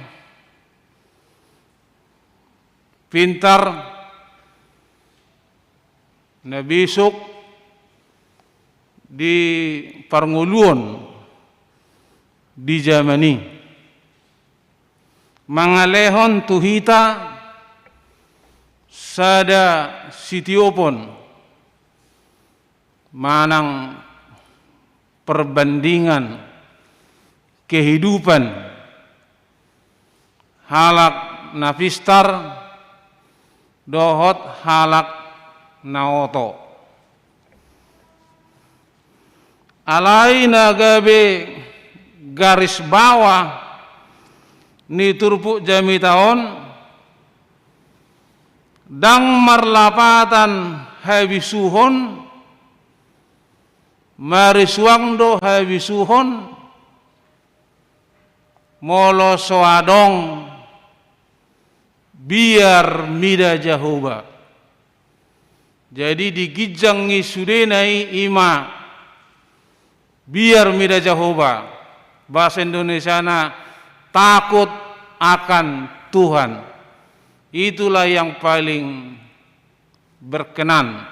pintar, na bisuk di parngoluon di jaman i. Mangalehon tu hita sada sitiopon manang perbandingan kehidupan halak na pistar dohot halak na oto. Alai na gabe garis bawah ni turpuk jamita on, ndang marlapatan habisuhon, marisuang do habisuhon, molo so adong biar mida Jahowa. Jadi di ginjang i sudena i, i ma biar mida Jahowa. Bahasa Indonesiana takut akan Tuhan. Itulah yang paling berkenan.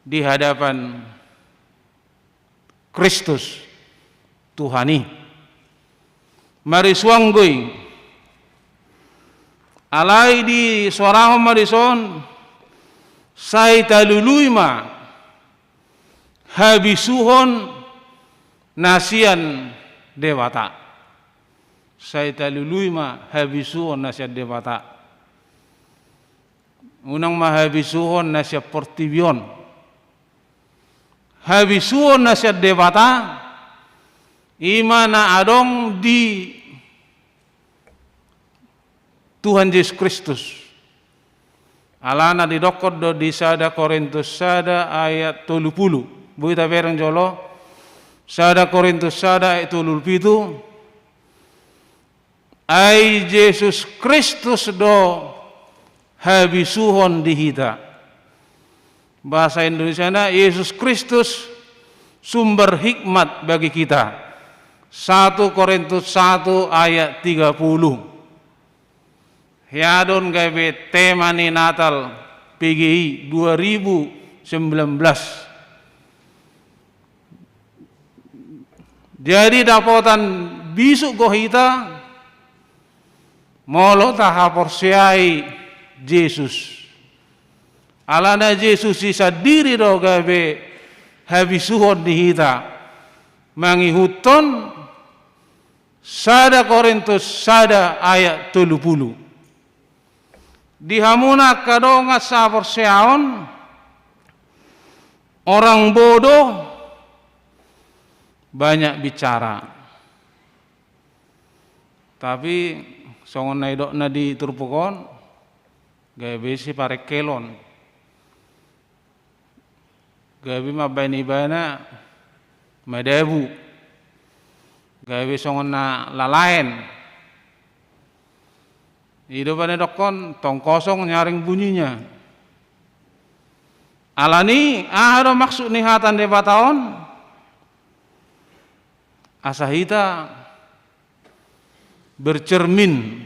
di hadapan Kristus, Tuhan i. Marisuang do i. Alai disoarahon ma dison, sai talului ma habisuhon na sian Debata. Sai talului ma habisuhon na sian Debata. Unang ma habisuhon na sian portibi on. Habisuhon na sian Debata, i ma na adong di Tuhan Jesus Kristus. Alana didokkon do di sada Korintus sada ayat tolu pulu. Boi tabereng jolo, sada Korintus sada ayat tolu pulu pitu. Ai Jesus Kristus do habisuhon di hita. Bahasa Indonesiana, Yesus Kristus sumber hikmat bagi kita. Satu Korintus satu ayat tiga puluh. Hiadon gabe tema ni Natal P G I dua ribu sembilan belas. Jadi dapotan bisuk do hita molo tahaporseai Jesus. Alana Jesus i sandiri do gabe habisuhon di hita. Mangihuthon sada Korintus sada ayat tolu pulu. Di hamuna angka dongan sahaporseaon, orang bodoh banyak bicara. Tapi songon na nidokna di turpuk on, gabe siparengkelon. Gabe mambaen ibana madabu. Gabe songon na lalaen. I do bana dokkon, tong kosong nyaring bunyinya. Alani, aha do maksud ni hata ni Debata on? Asa hita bercermin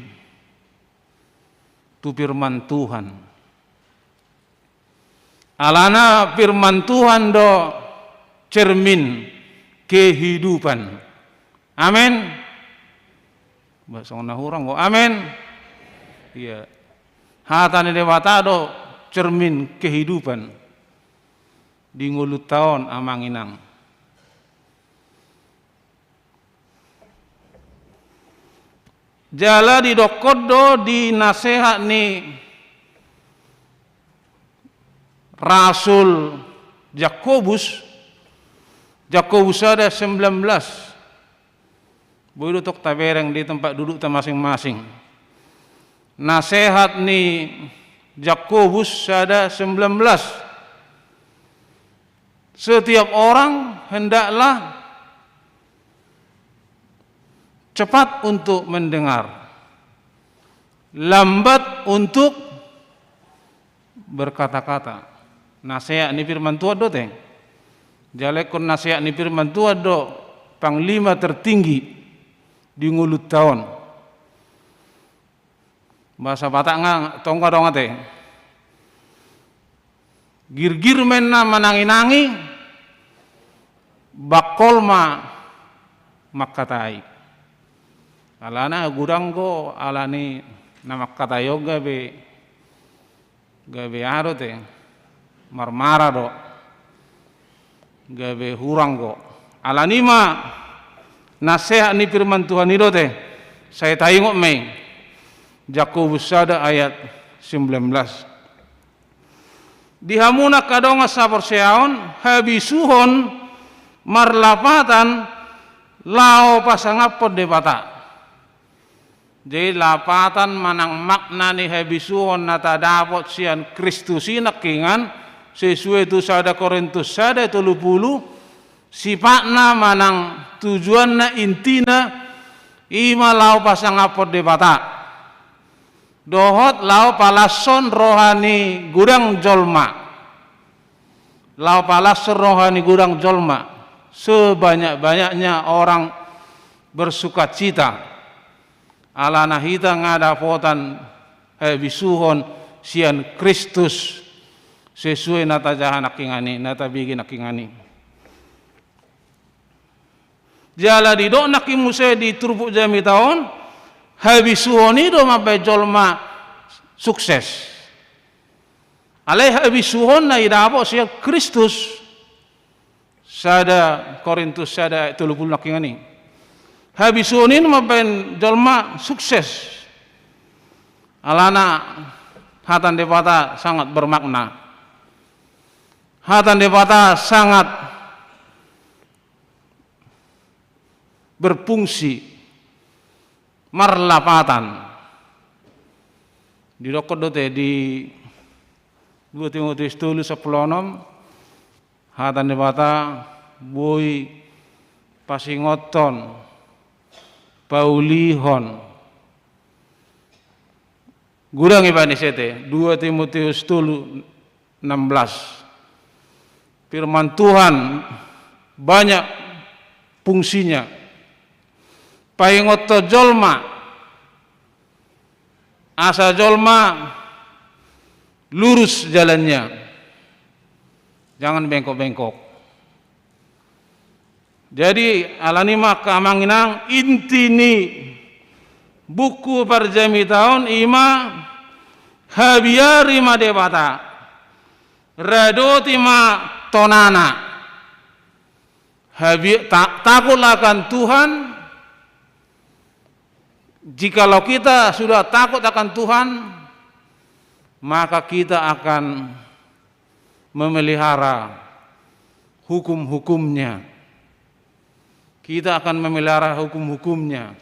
tu firman Tuhan. Alana firman Tuhan do cermin kehidupan. Amen. Bah, songon na hurang do. Amen. Iya. Hata ni Debata do cermin kehidupan di ngolunta on, amang inang. Jala didokkon do di nasehat ni Rasul Jakobus, Jakobus sada sembilan belas. Boi do tong tabereng di tempat dudukta masing-masing. Nasehat ni Jakobus sada sembilan belas. Setiap orang hendaklah cepat untuk mendengar, lambat untuk berkata-kata. Nasehat ni firman Tuhan do te. Jala ingkon nasehat ni firman Tuhan do panglima tertinggi di ngolunta on. Bahasa Batak nga tong adong ate. Girgir ma inna manangi-nangi, bangkol ma mangkatai. Alana godang do, alani na mangkatai on gabe, gabe aha do te, marmara do. Gabe hurang do. Alani ma nasehat ni firman Tuhan i do te. Sai taingot ma i. Jakobus sada ayat sembilan belas. Di hamuna angka dongan saporseaon, habisuhon marlapatan laho pasangaphon Debata. Jadi lapatan manang makna ni habisuhon na tadapot sian Kristus i nangkiningan, sesuai tu sada Korintus sada tolu pulu, sifatna manang tujuanna, intina, i ma laho pasangaphon Debata. Dohot laho palashon roha ni godang jolma. Laho palashon roha ni godang jolma. Sebanyak-banyaknya orang bersukacita. Alana hita nga dapotan habisuhon sian Kristus, sesuai na tajaha nangkiningan i, na tabege nangkiningan i. Jala didok nangkin muse di turpuk jamita on, habisuhon i do mambahen jolma sukses. Alai habisuhon na didapot sian Kristus. Sada Korintus sada ayat tolu pulu nangkiningan i. Habisuhon i do mambahen jolma sukses. Alana hata ni Debata sangat bermakna. Hata ni Debata sangat berfungsi, marlapatan. Didokkon do te di dua Timoteus tolu sampulu onom, hata ni Debata boi pasingothon, paulihon. Godang i baen ise te, dua Timoteus tolu enam belas. Firman Tuhan banyak fungsinya. Paingothon jolma, asa jolma lurus jalannya. Jangan bengkok-bengkok. Jadi, alani i ma angka amang inang, inti ni buku parjamita on i ma, habiari ma Debata, radoti ma tonana. Habi-, ta-, takut akan Tuhan. Jikalau kita sudah takut akan Tuhan, maka kita akan memelihara hukum-hukum-Nya. Kita akan memelihara hukum-hukum-Nya.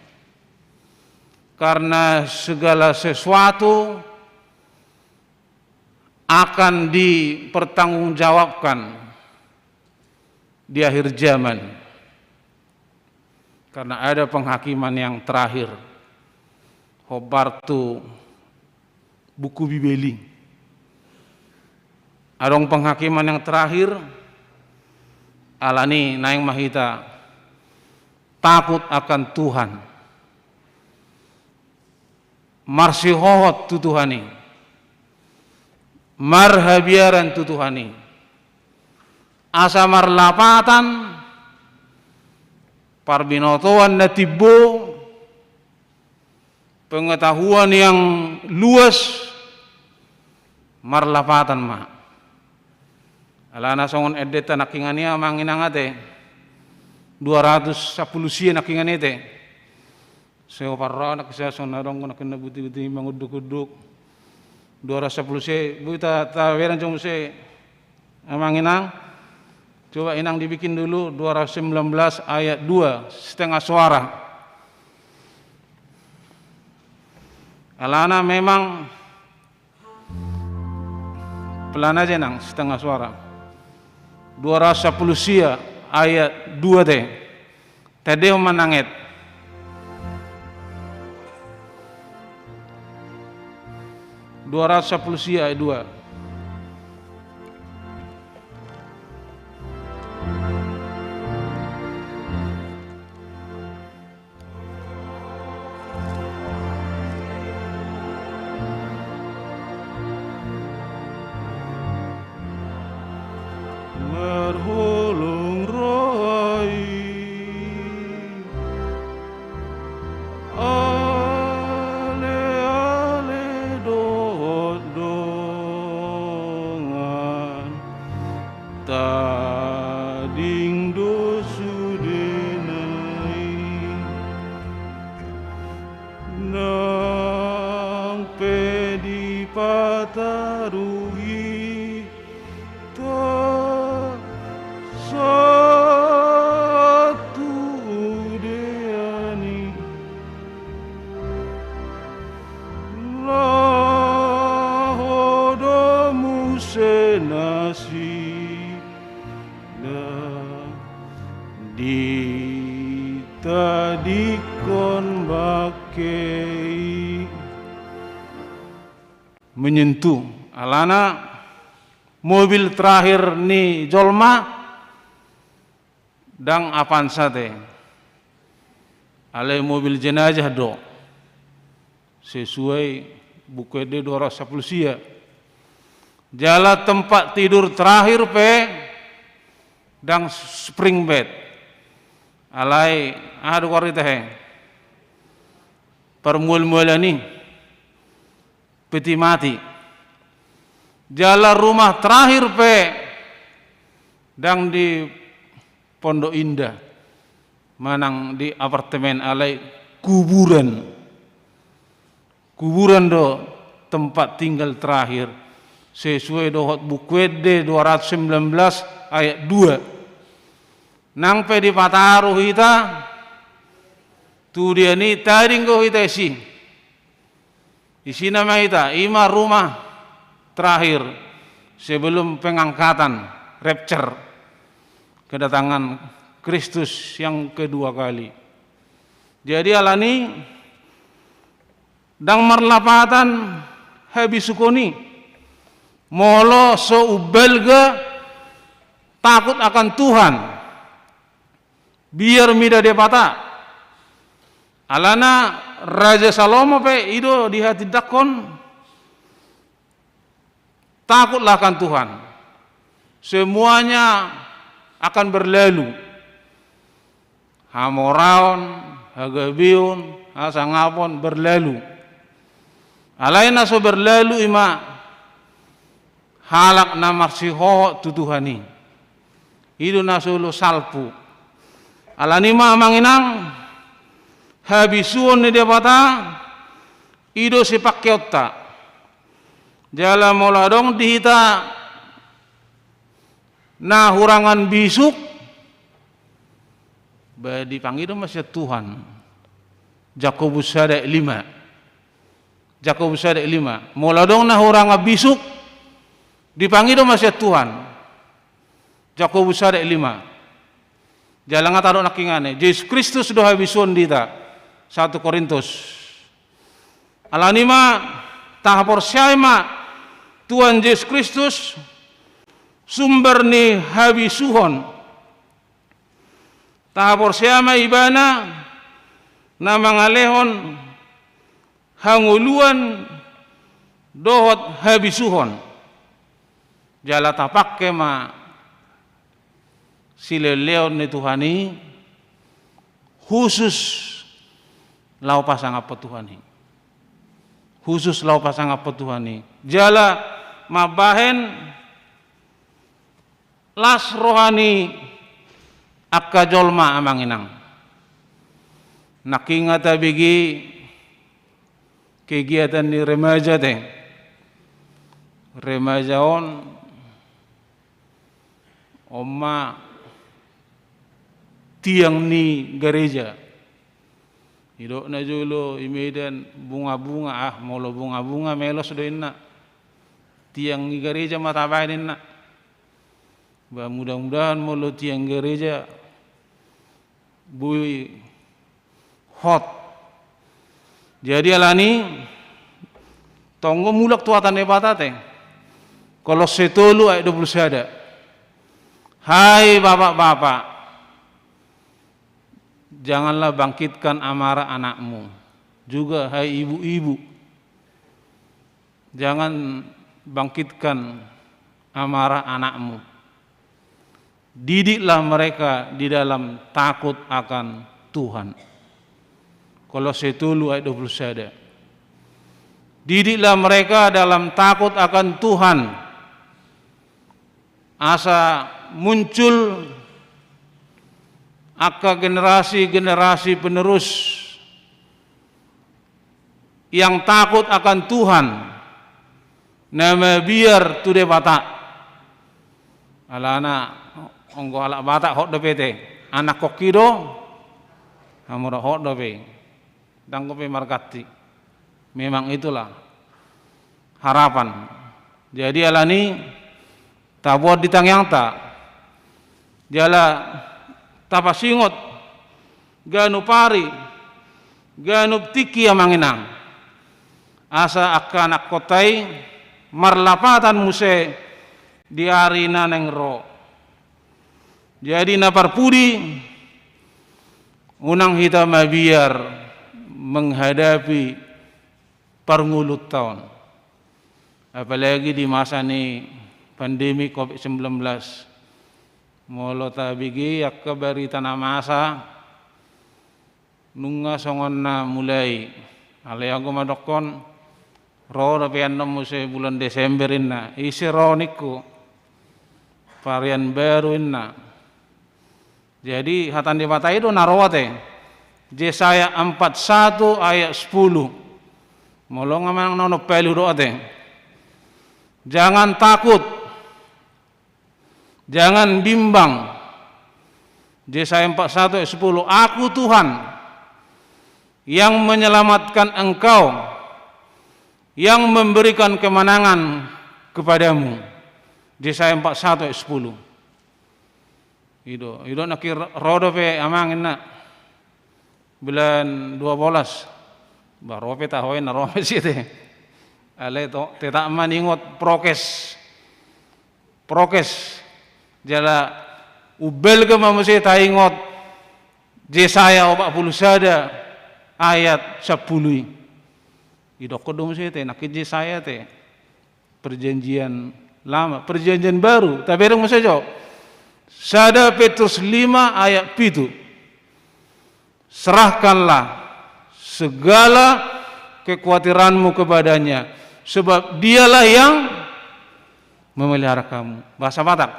Karena segala sesuatu akan dipertanggungjawabkan di akhir zaman. Karena ada penghakiman yang terakhir. Hombar tu buku Bibel i. Adong penghakiman yang terakhir, alani i naeng ma hita takut akan Tuhan. Marsihohot tu Tuhan i. Marhabiaran tu Tuhan i. Asa marlapatan, parbinotoan na timbo, pengetahuan yang luas, marlapatan ma. Alana songon endenta nangkiningan i amang inang ate, dua ratus sampulu sia nangkiningan i te. Sai parroha nangkin, sai songon na adong nangkin na buti-buti mangunduk-unduk. Dua ratus sampulu sia, boi ta, taberang jo muse. Amang inang, coba inang dibikin dulu dua ratus sembilan belas ayat dua, setengah suara. Alana memang pelan aja, inang, setengah suara. Dua ratus sampulu sia ayat dua te. Tadehon ma nang et. Dua ratus sampulu sia ayat dua. Marholong roha i, ale-ale dohot dongan, tading do sudena i. Nang pe dipataruhi ta sahat tu udean i, laho do muse nasida ditadingkon bangke i. Menyentuh. Alana mobil terakhir ni jolma ndang Avanza te. Alai mobil jenazah do. Sesuai Buku Ende dua ratus sampulu sia. Jala tempat tidur terakhir pe ndang spring bed. Alai aha do huarita he? Parmualmualan i, peti mati. Jala rumah terakhir pe ndang di Pondok Indah manang di apartemen, alai kuburan. Kuburan do tempat tinggal terakhir, sesuai dohot Buku Ende dua ratus sembilan belas ayat dua. Nang pe dipataru hita tu dia ni, tading do hita disi. Disi nama hita, i ma rumah terakhir sebelum pengangkatan, rapture, kedatangan Kristus yang kedua kali. Jadi alani i, ndang marlapatan habisuhon i. Molo so umbalga takut akan Tuhan, biar mida Debata. Alana Raja Salomo pe i do dihatindangkon, takutlah akan Tuhan, semuanya akan berlalu. Hamoraon, hagabeon, hasangapon berlalu. Alai na so berlalu i ma halak na marsihohot tu Tuhan i. I do na so olo salpu. Alani i ma amang inang, habisuhon ni Debata i do sipangkeonta. Jala molo adong di hita na hurangan bisuk, ba dipangido ma sian Tuhan. Jakobus sada ayat lima. Jakobus sada ayat lima. Molo adong na hurangan bisuk, dipangido ma sian Tuhan. Jakobus sada ayat lima. Jala nga tadok nangkiningan i, Jesus Kristus do habisuhon di hita. Satu Korintus. Alani i ma, tahaporseai ma Tuhan Jesus Kristus, sumber ni habisuhon. Tahaporseai ma Ibana na mangalehon hangoluan dohot habisuhon. Jala tapangke ma silehonlehon ni Tuhan i khusus laho pasangaphon Tuhan i. Khusus laho pasangaphon Tuhan i. Jala mambahen las roha ni angka jolma amang inang. Nangkin nga tabege kegiatan ni remaja te. Remaja on, on ma tiang ni gareja. Didok najolo i Medan bunga-bunga, ah, molo bunga-bunga melos do inna. Tiang ni gareja ma tabahen inna. Ba mudah-mudahan molo tiang gareja boi hot. Jadi alani i, tong do mulak tu hata ni Debata te. Kolosse tolu ayat dua puluh sada. Hai bapak-bapak, janganlah bangkitkan amarah anakmu. Juga hai ibu-ibu, jangan bangkitkan amarah anakmu. Didiklah mereka di dalam takut akan Tuhan. Kolosse tolu ayat dua puluh sada. Didiklah mereka dalam takut akan Tuhan. Asa muncul angka generasi-generasi penerus yang takut akan Tuhan, na mabiar tu Debata. Alana anggo halak Batak hot dope te, anakhonki do, hamu do hot dope. Ndang dope marganti. Memang itulah harapan. Jadi alani i, taboan di tangiangta, jala tapasingot ganup ari, ganup tingki amang inang, asa angka anakhonta i marlapatan muse di ari na naeng ro. Jadi na parpudi, unang hita mabiar menghadapi parngoluonta on. Apalagi di masa ni pandemi covid sembilan belas. Molo tabege angka barita na masa, nunga songon na mulai. Alai anggo mandokkon, ro dope annon muse bulan Desember inna, ise ro ningku, varian baru inna. Jadi hata ni Debata i do na ro ate. Jesaya empat satu ayat sepuluh. Molo nga manang na onom palu do ate. Jangan takut. Jangan bimbang. Jesaya empat satu ayat sepuluh. Aku Tuhan yang menyelamatkan engkau, yang memberikan kemenangan kepadamu. Jesaya empat satu ayat sepuluh. I do, i do nangkin ro dope amang inna. Bulan dua belas. Ba ro pe taho i na ro muse ate. Alai to, tetap maningot prokes. Prokes. Jala umbalga ma muse taingot Jesaya opat pulu sada ayat sampulu i. Didokkon do muse ate, nangkin Jesaya ate. Perjanjian Lama, Perjanjian Baru. Tabereng muse jo. Sada Petrus lima ayat pitu. Serahkanlah segala kekhawatiranmu kepada-Nya, sebab Dialah yang memelihara kamu. Bahasa Batak,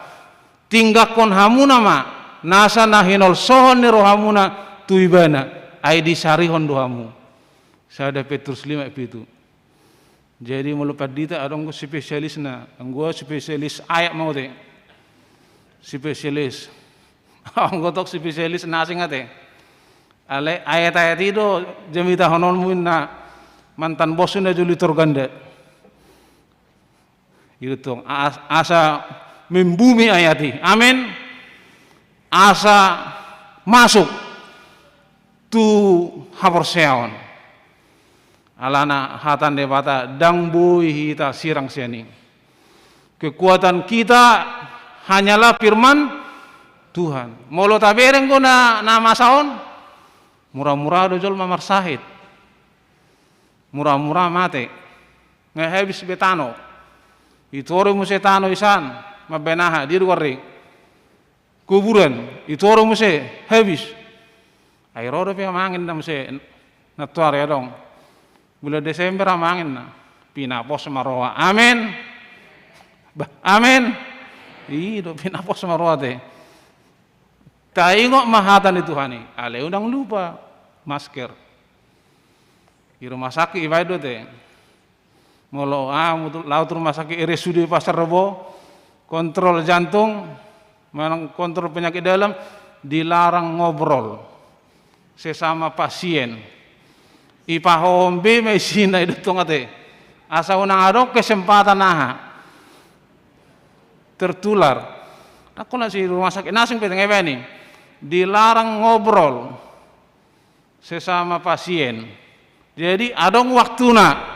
tinggangkon hamuna ma nasa na hinolsohon ni rohamuna tu Ibana, ai disarihon do hamu. Sada Petrus lima pitu. Jadi molo pandita adong do spesialisna, anggo spesialis ayat ma ate. Spesialis. Anggo tong spesialis na asing ate. Alai ayat-ayat i do jamitahononmu inna mantan bosna jolo i tor ganda. I do tong as-, asa membumi ayat i. Amin. Asa masuk tu haporseaon. Alana hata ni Debata ndang boi hita sirang sian i. Kekuatan kita hanyalah firman Tuhan. Molo tabereng do na, na masa on, mura-mura do jolma marsahit. Mura-mura mate. Nga habis be tano. Ditorus muse tano i san, mambaen aha, dia do ari. Kuburan, ditorus muse, habis. Ai ro dope amang inna muse, nantoari adong. Bulan Desember amang inna. Pinapos ma roha. Amin. Bah, amin. I do pinapos ma roha ate. Taingot ma hata ni Tuhan i. Alai unang lupa masker. Di rumah sakit dibaen do ate. Molo ahu tu, laho tu rumah sakit R S U D Pasar Rebo, kontrol jantung, manang kontrol penyakit dalam, dilarang ngobrol sesama pasien. Dipahohom be ma isina, i do tong ate. Asa unang adong kesempatan aha, tertular. Nangkon na di rumah sakit na asing pe nga dibaen i. Dilarang ngobrol sesama pasien. Jadi adong waktuna.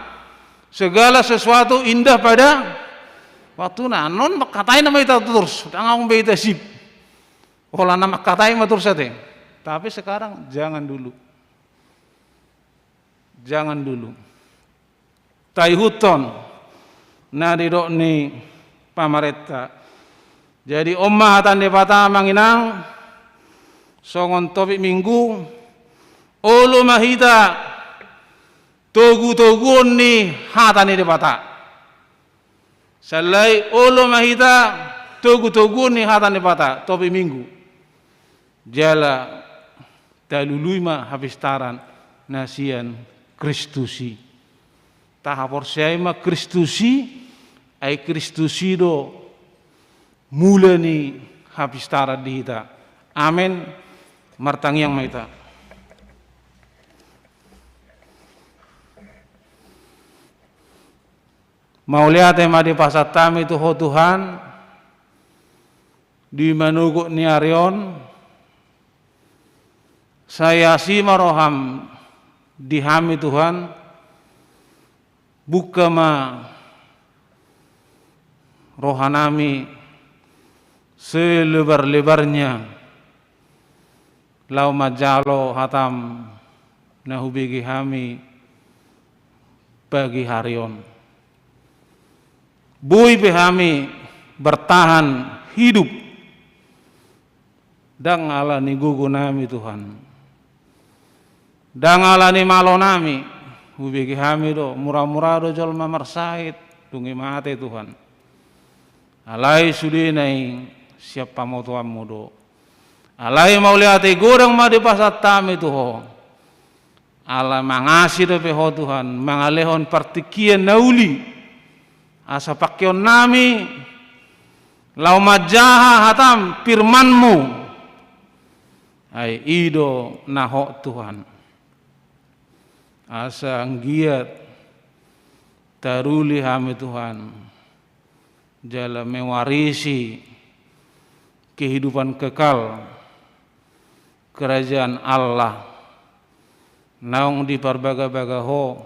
Segala sesuatu indah pada waktuna. Annon mangkatai nama hita torus, ndang adong be hita sip. Holan na mangkatai ma torus ate. Tapi sekarang jangan dulu. Jangan dulu. Taihuthon na nidok ni pamarenta. Jadi on ma hata ni Debata amang inang, songon topik Minggu, olo ma hita togu-toguon ni hata ni Debata. Sallai olo ma hita togu-toguon ni hata ni Debata, topik Minggu. Jala talului ma hapistaran na sian Kristus i. Tahaporseai ma Kristus i, ai Kristus i do mula ni hapistaran di hita. Amen. Martangiang ma hita. Mauliate ma dipasahat hami tu Ho Tuhan, di manogot ni ari on, sai asi ma roham di hami Tuhan, buka ma rohanami selebar-lebarnya, laho manjalo hatam na hubege hami pagi hari on. Boi pe hami bertahan hidup, ndang ala ni gogo nami, Tuhan. Ndang ala ni malo nami, hubege hami do, mura-mura do jolma marsahit, dung i mate, Tuhan. Alai sudena i sian pamotoanmu do. Alai mauliate godang ma dipasahat hami tu Ho. Ala mangasi dope Ho, Tuhan, mangalehon partingkian na uli. Asa pangkeon nami laho manjaha hatam, firmanmu. Ai i do na hot, Tuhan. Asa anggiat taruli hami, Tuhan, jala mewarisi kehidupan kekal, kerajaan Allah, naung diparbaga-baga Ho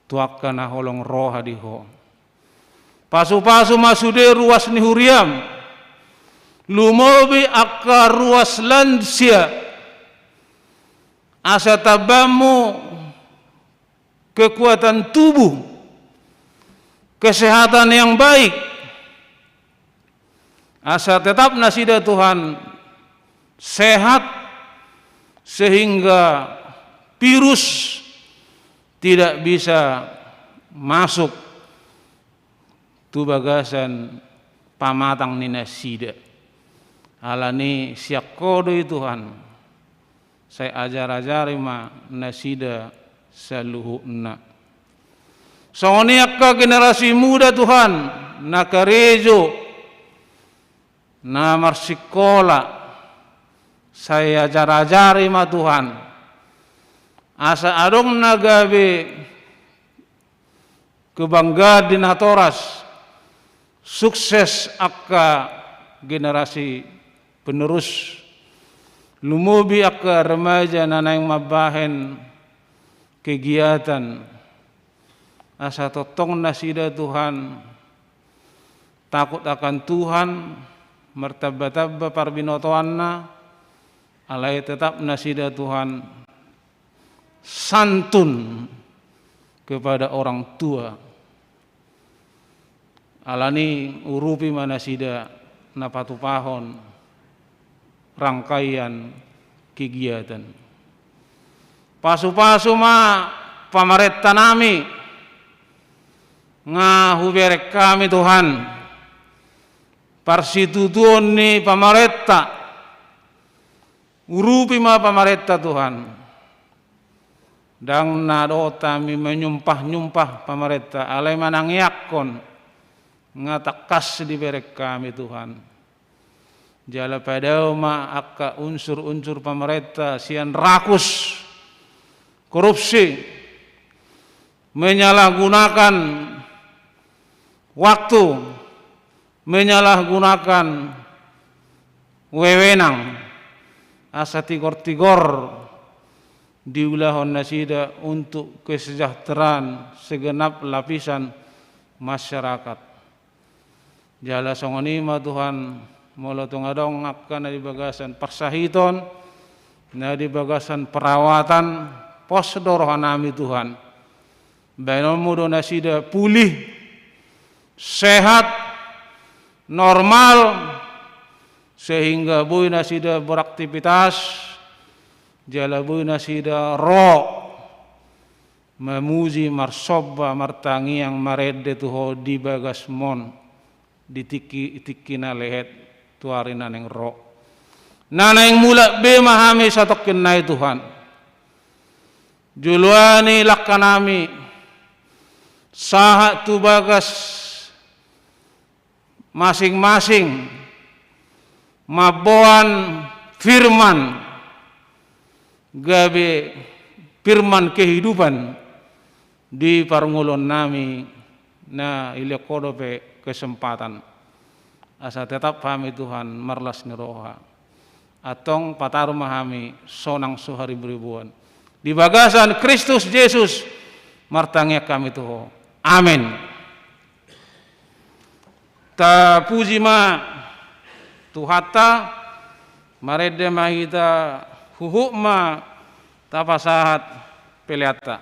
tu angka na holong roha di Ho. Pasu-pasu ma sude ruas ni huriam, lumobi angka ruas lansia, asa tambahmu kekuatan tubuh, kesehatan yang baik, asa tetap nasida, Tuhan, sehat, sehingga virus tidak bisa masuk tu bagasan pamatang ni nasida. Alani sian Ho do i, Tuhan. Sai ajar-ajari ma nasida saluhutna. Songon i angka generasi muda, Tuhan, na karejo, na marsikola, sai ajar-ajari ma, Tuhan. Asa adong na gabe kebanggaan di natoras, sukses angka generasi penerus, lumobi angka remaja na naeng mambahen kegiatan, asa tongtong nasida, Tuhan, takut akan Tuhan, martamba-tamba parbinotoanna, alai tetap nasida, Tuhan, santun kepada orang tua. Alani urupi ma nasida na patupahon rangkaian kegiatan. Pasu-pasu ma pamarenta nami, nga hubereng hami, Tuhan, parsitutuon ni pamarenta. Urupi ma pamarenta, Tuhan. Ndang na dohot hami manyumpah-nyumpah pamarenta, alai manangiangkon, nga tangkas dibereng hami, Tuhan. Jala padao ma angka unsur-unsur pamarenta sian rakus, korupsi, menyalahgunakan waktu, menyalahgunakan wewenang, asa tigor-tigor diulahon nasida untuk kesejahteraan segenap lapisan masyarakat. Jala songon i ma, Tuhan, molo tung adong angka na di bagasan parsahiton, na di bagasan perawatan, pos do roha nami, Tuhan. Baenonmu do nasida pulih, sehat, normal, sehingga boi nasida beraktivitas, jala boi nasida ro mamuji, marsomba, martangiang, marende tu Ho di bagasmon, di tingki, tingki na lehet tu ari na naeng ro. Na naeng mulak be ma hami satongkin nai, Tuhan. Joloani langka nami sahat tu bagas masing-masing, mamboan firman, gabe firman kehidupan di parngoluon nami, na dilehon Ho dope kesempatan. Asa tetap hami, Tuhan, marlas ni roha. Antong pataru ma hami sonang so hariburibuan. Di bagasan Kristus Jesus martangiang hami tu Ho. Amen. Tapuji ma Tuhanta, marende ma hita, huhut ma tapasahat peleanta.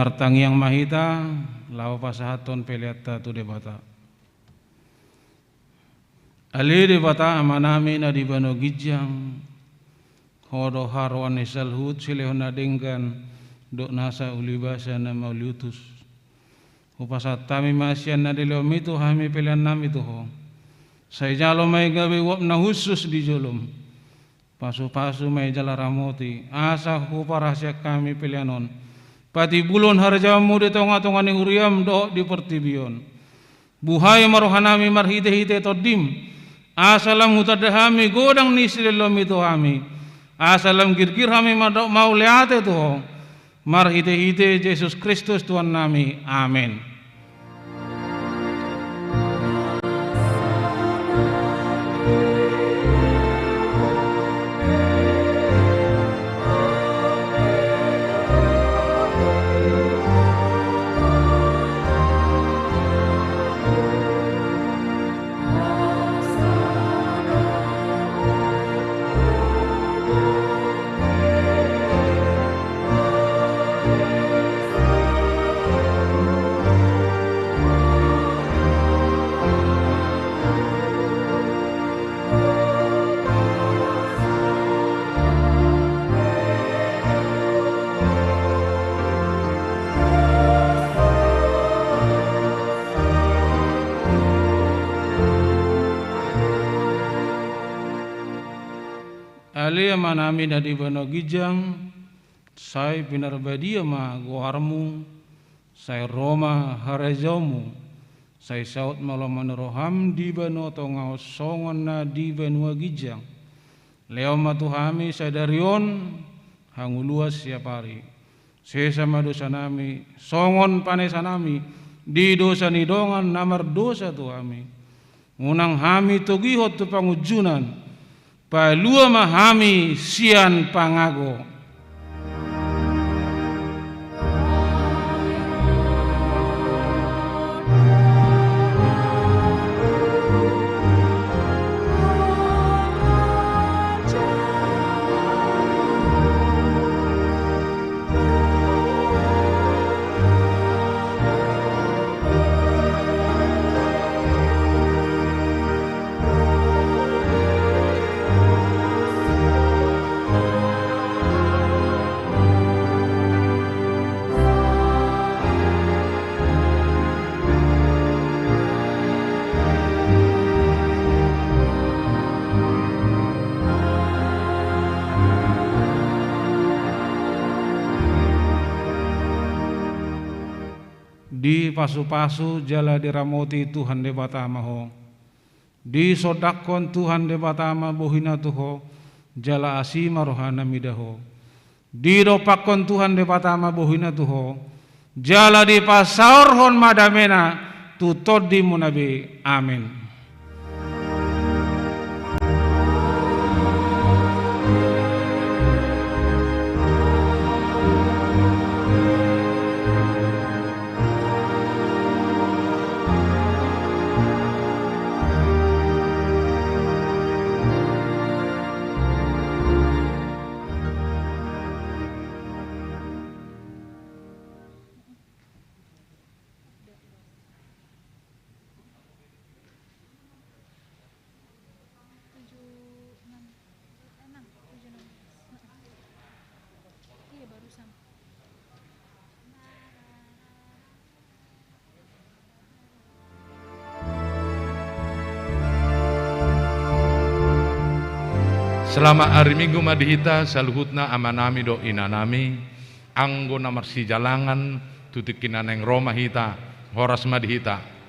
Martangiang ma hita, laho pasahathon peleanta tu Debata. Ale Debata Amanami na di banua ginjang, Ho do haroan ni saluhut silehon na denggan, dohot nasa ulibasa na mauliutus. Hupasahat hami ma sian na dilehonMi tu hami peleannami tu Ho. Sai jalo ma i gabe uap na hushus di joloM. Pasupasu ma i jala ramoti, asa huparhaseang hami pelean on, patimbulhon harajaonMu di tongatonga ni huriaM dohot di portibi on. Buhai ma rohanami marhitehite TondiM, asa lam hutanda hami godang ni silehonMi tu hami, asa lam girgir hami mandok mauliate tu Ho, marhitehite Jesus Kristus Tuhannami. Amen. Ale Amanami na di banua ginjang, sai pinarbadia ma goarMu, sai ro ma harajaonMu, sai saut ma lomo ni rohaM di banua tonga on songon na di banua ginjang. Lehon ma tu hami sadari on hangoluan siapari. Sesa ma dosanami songon panesanami di dosa ni dongan na mardosa tu hami. Unang hami togihon tu pangunjunan, palua ma hami sian pangago. Dipasupasu jala diramoti Tuhan Debata ma ho. Disondangkon Tuhan Debata ma bohiNa tu ho, jala asi ma rohaNa mida ho. Didompakkon Tuhan Debata ma bohiNa tu ho, jala dipasaorhon ma dameNa tu tondimuna be. Amen. Tujuh enam, eh, enam, tujuh enam belas. Heeh. Iya, barusan. Selamat ari Minggu ma di hita saluhutna, amanami dohot inanami. Anggo na marsijalangan, tu tingki na naeng ro ma hita, horas ma di hita.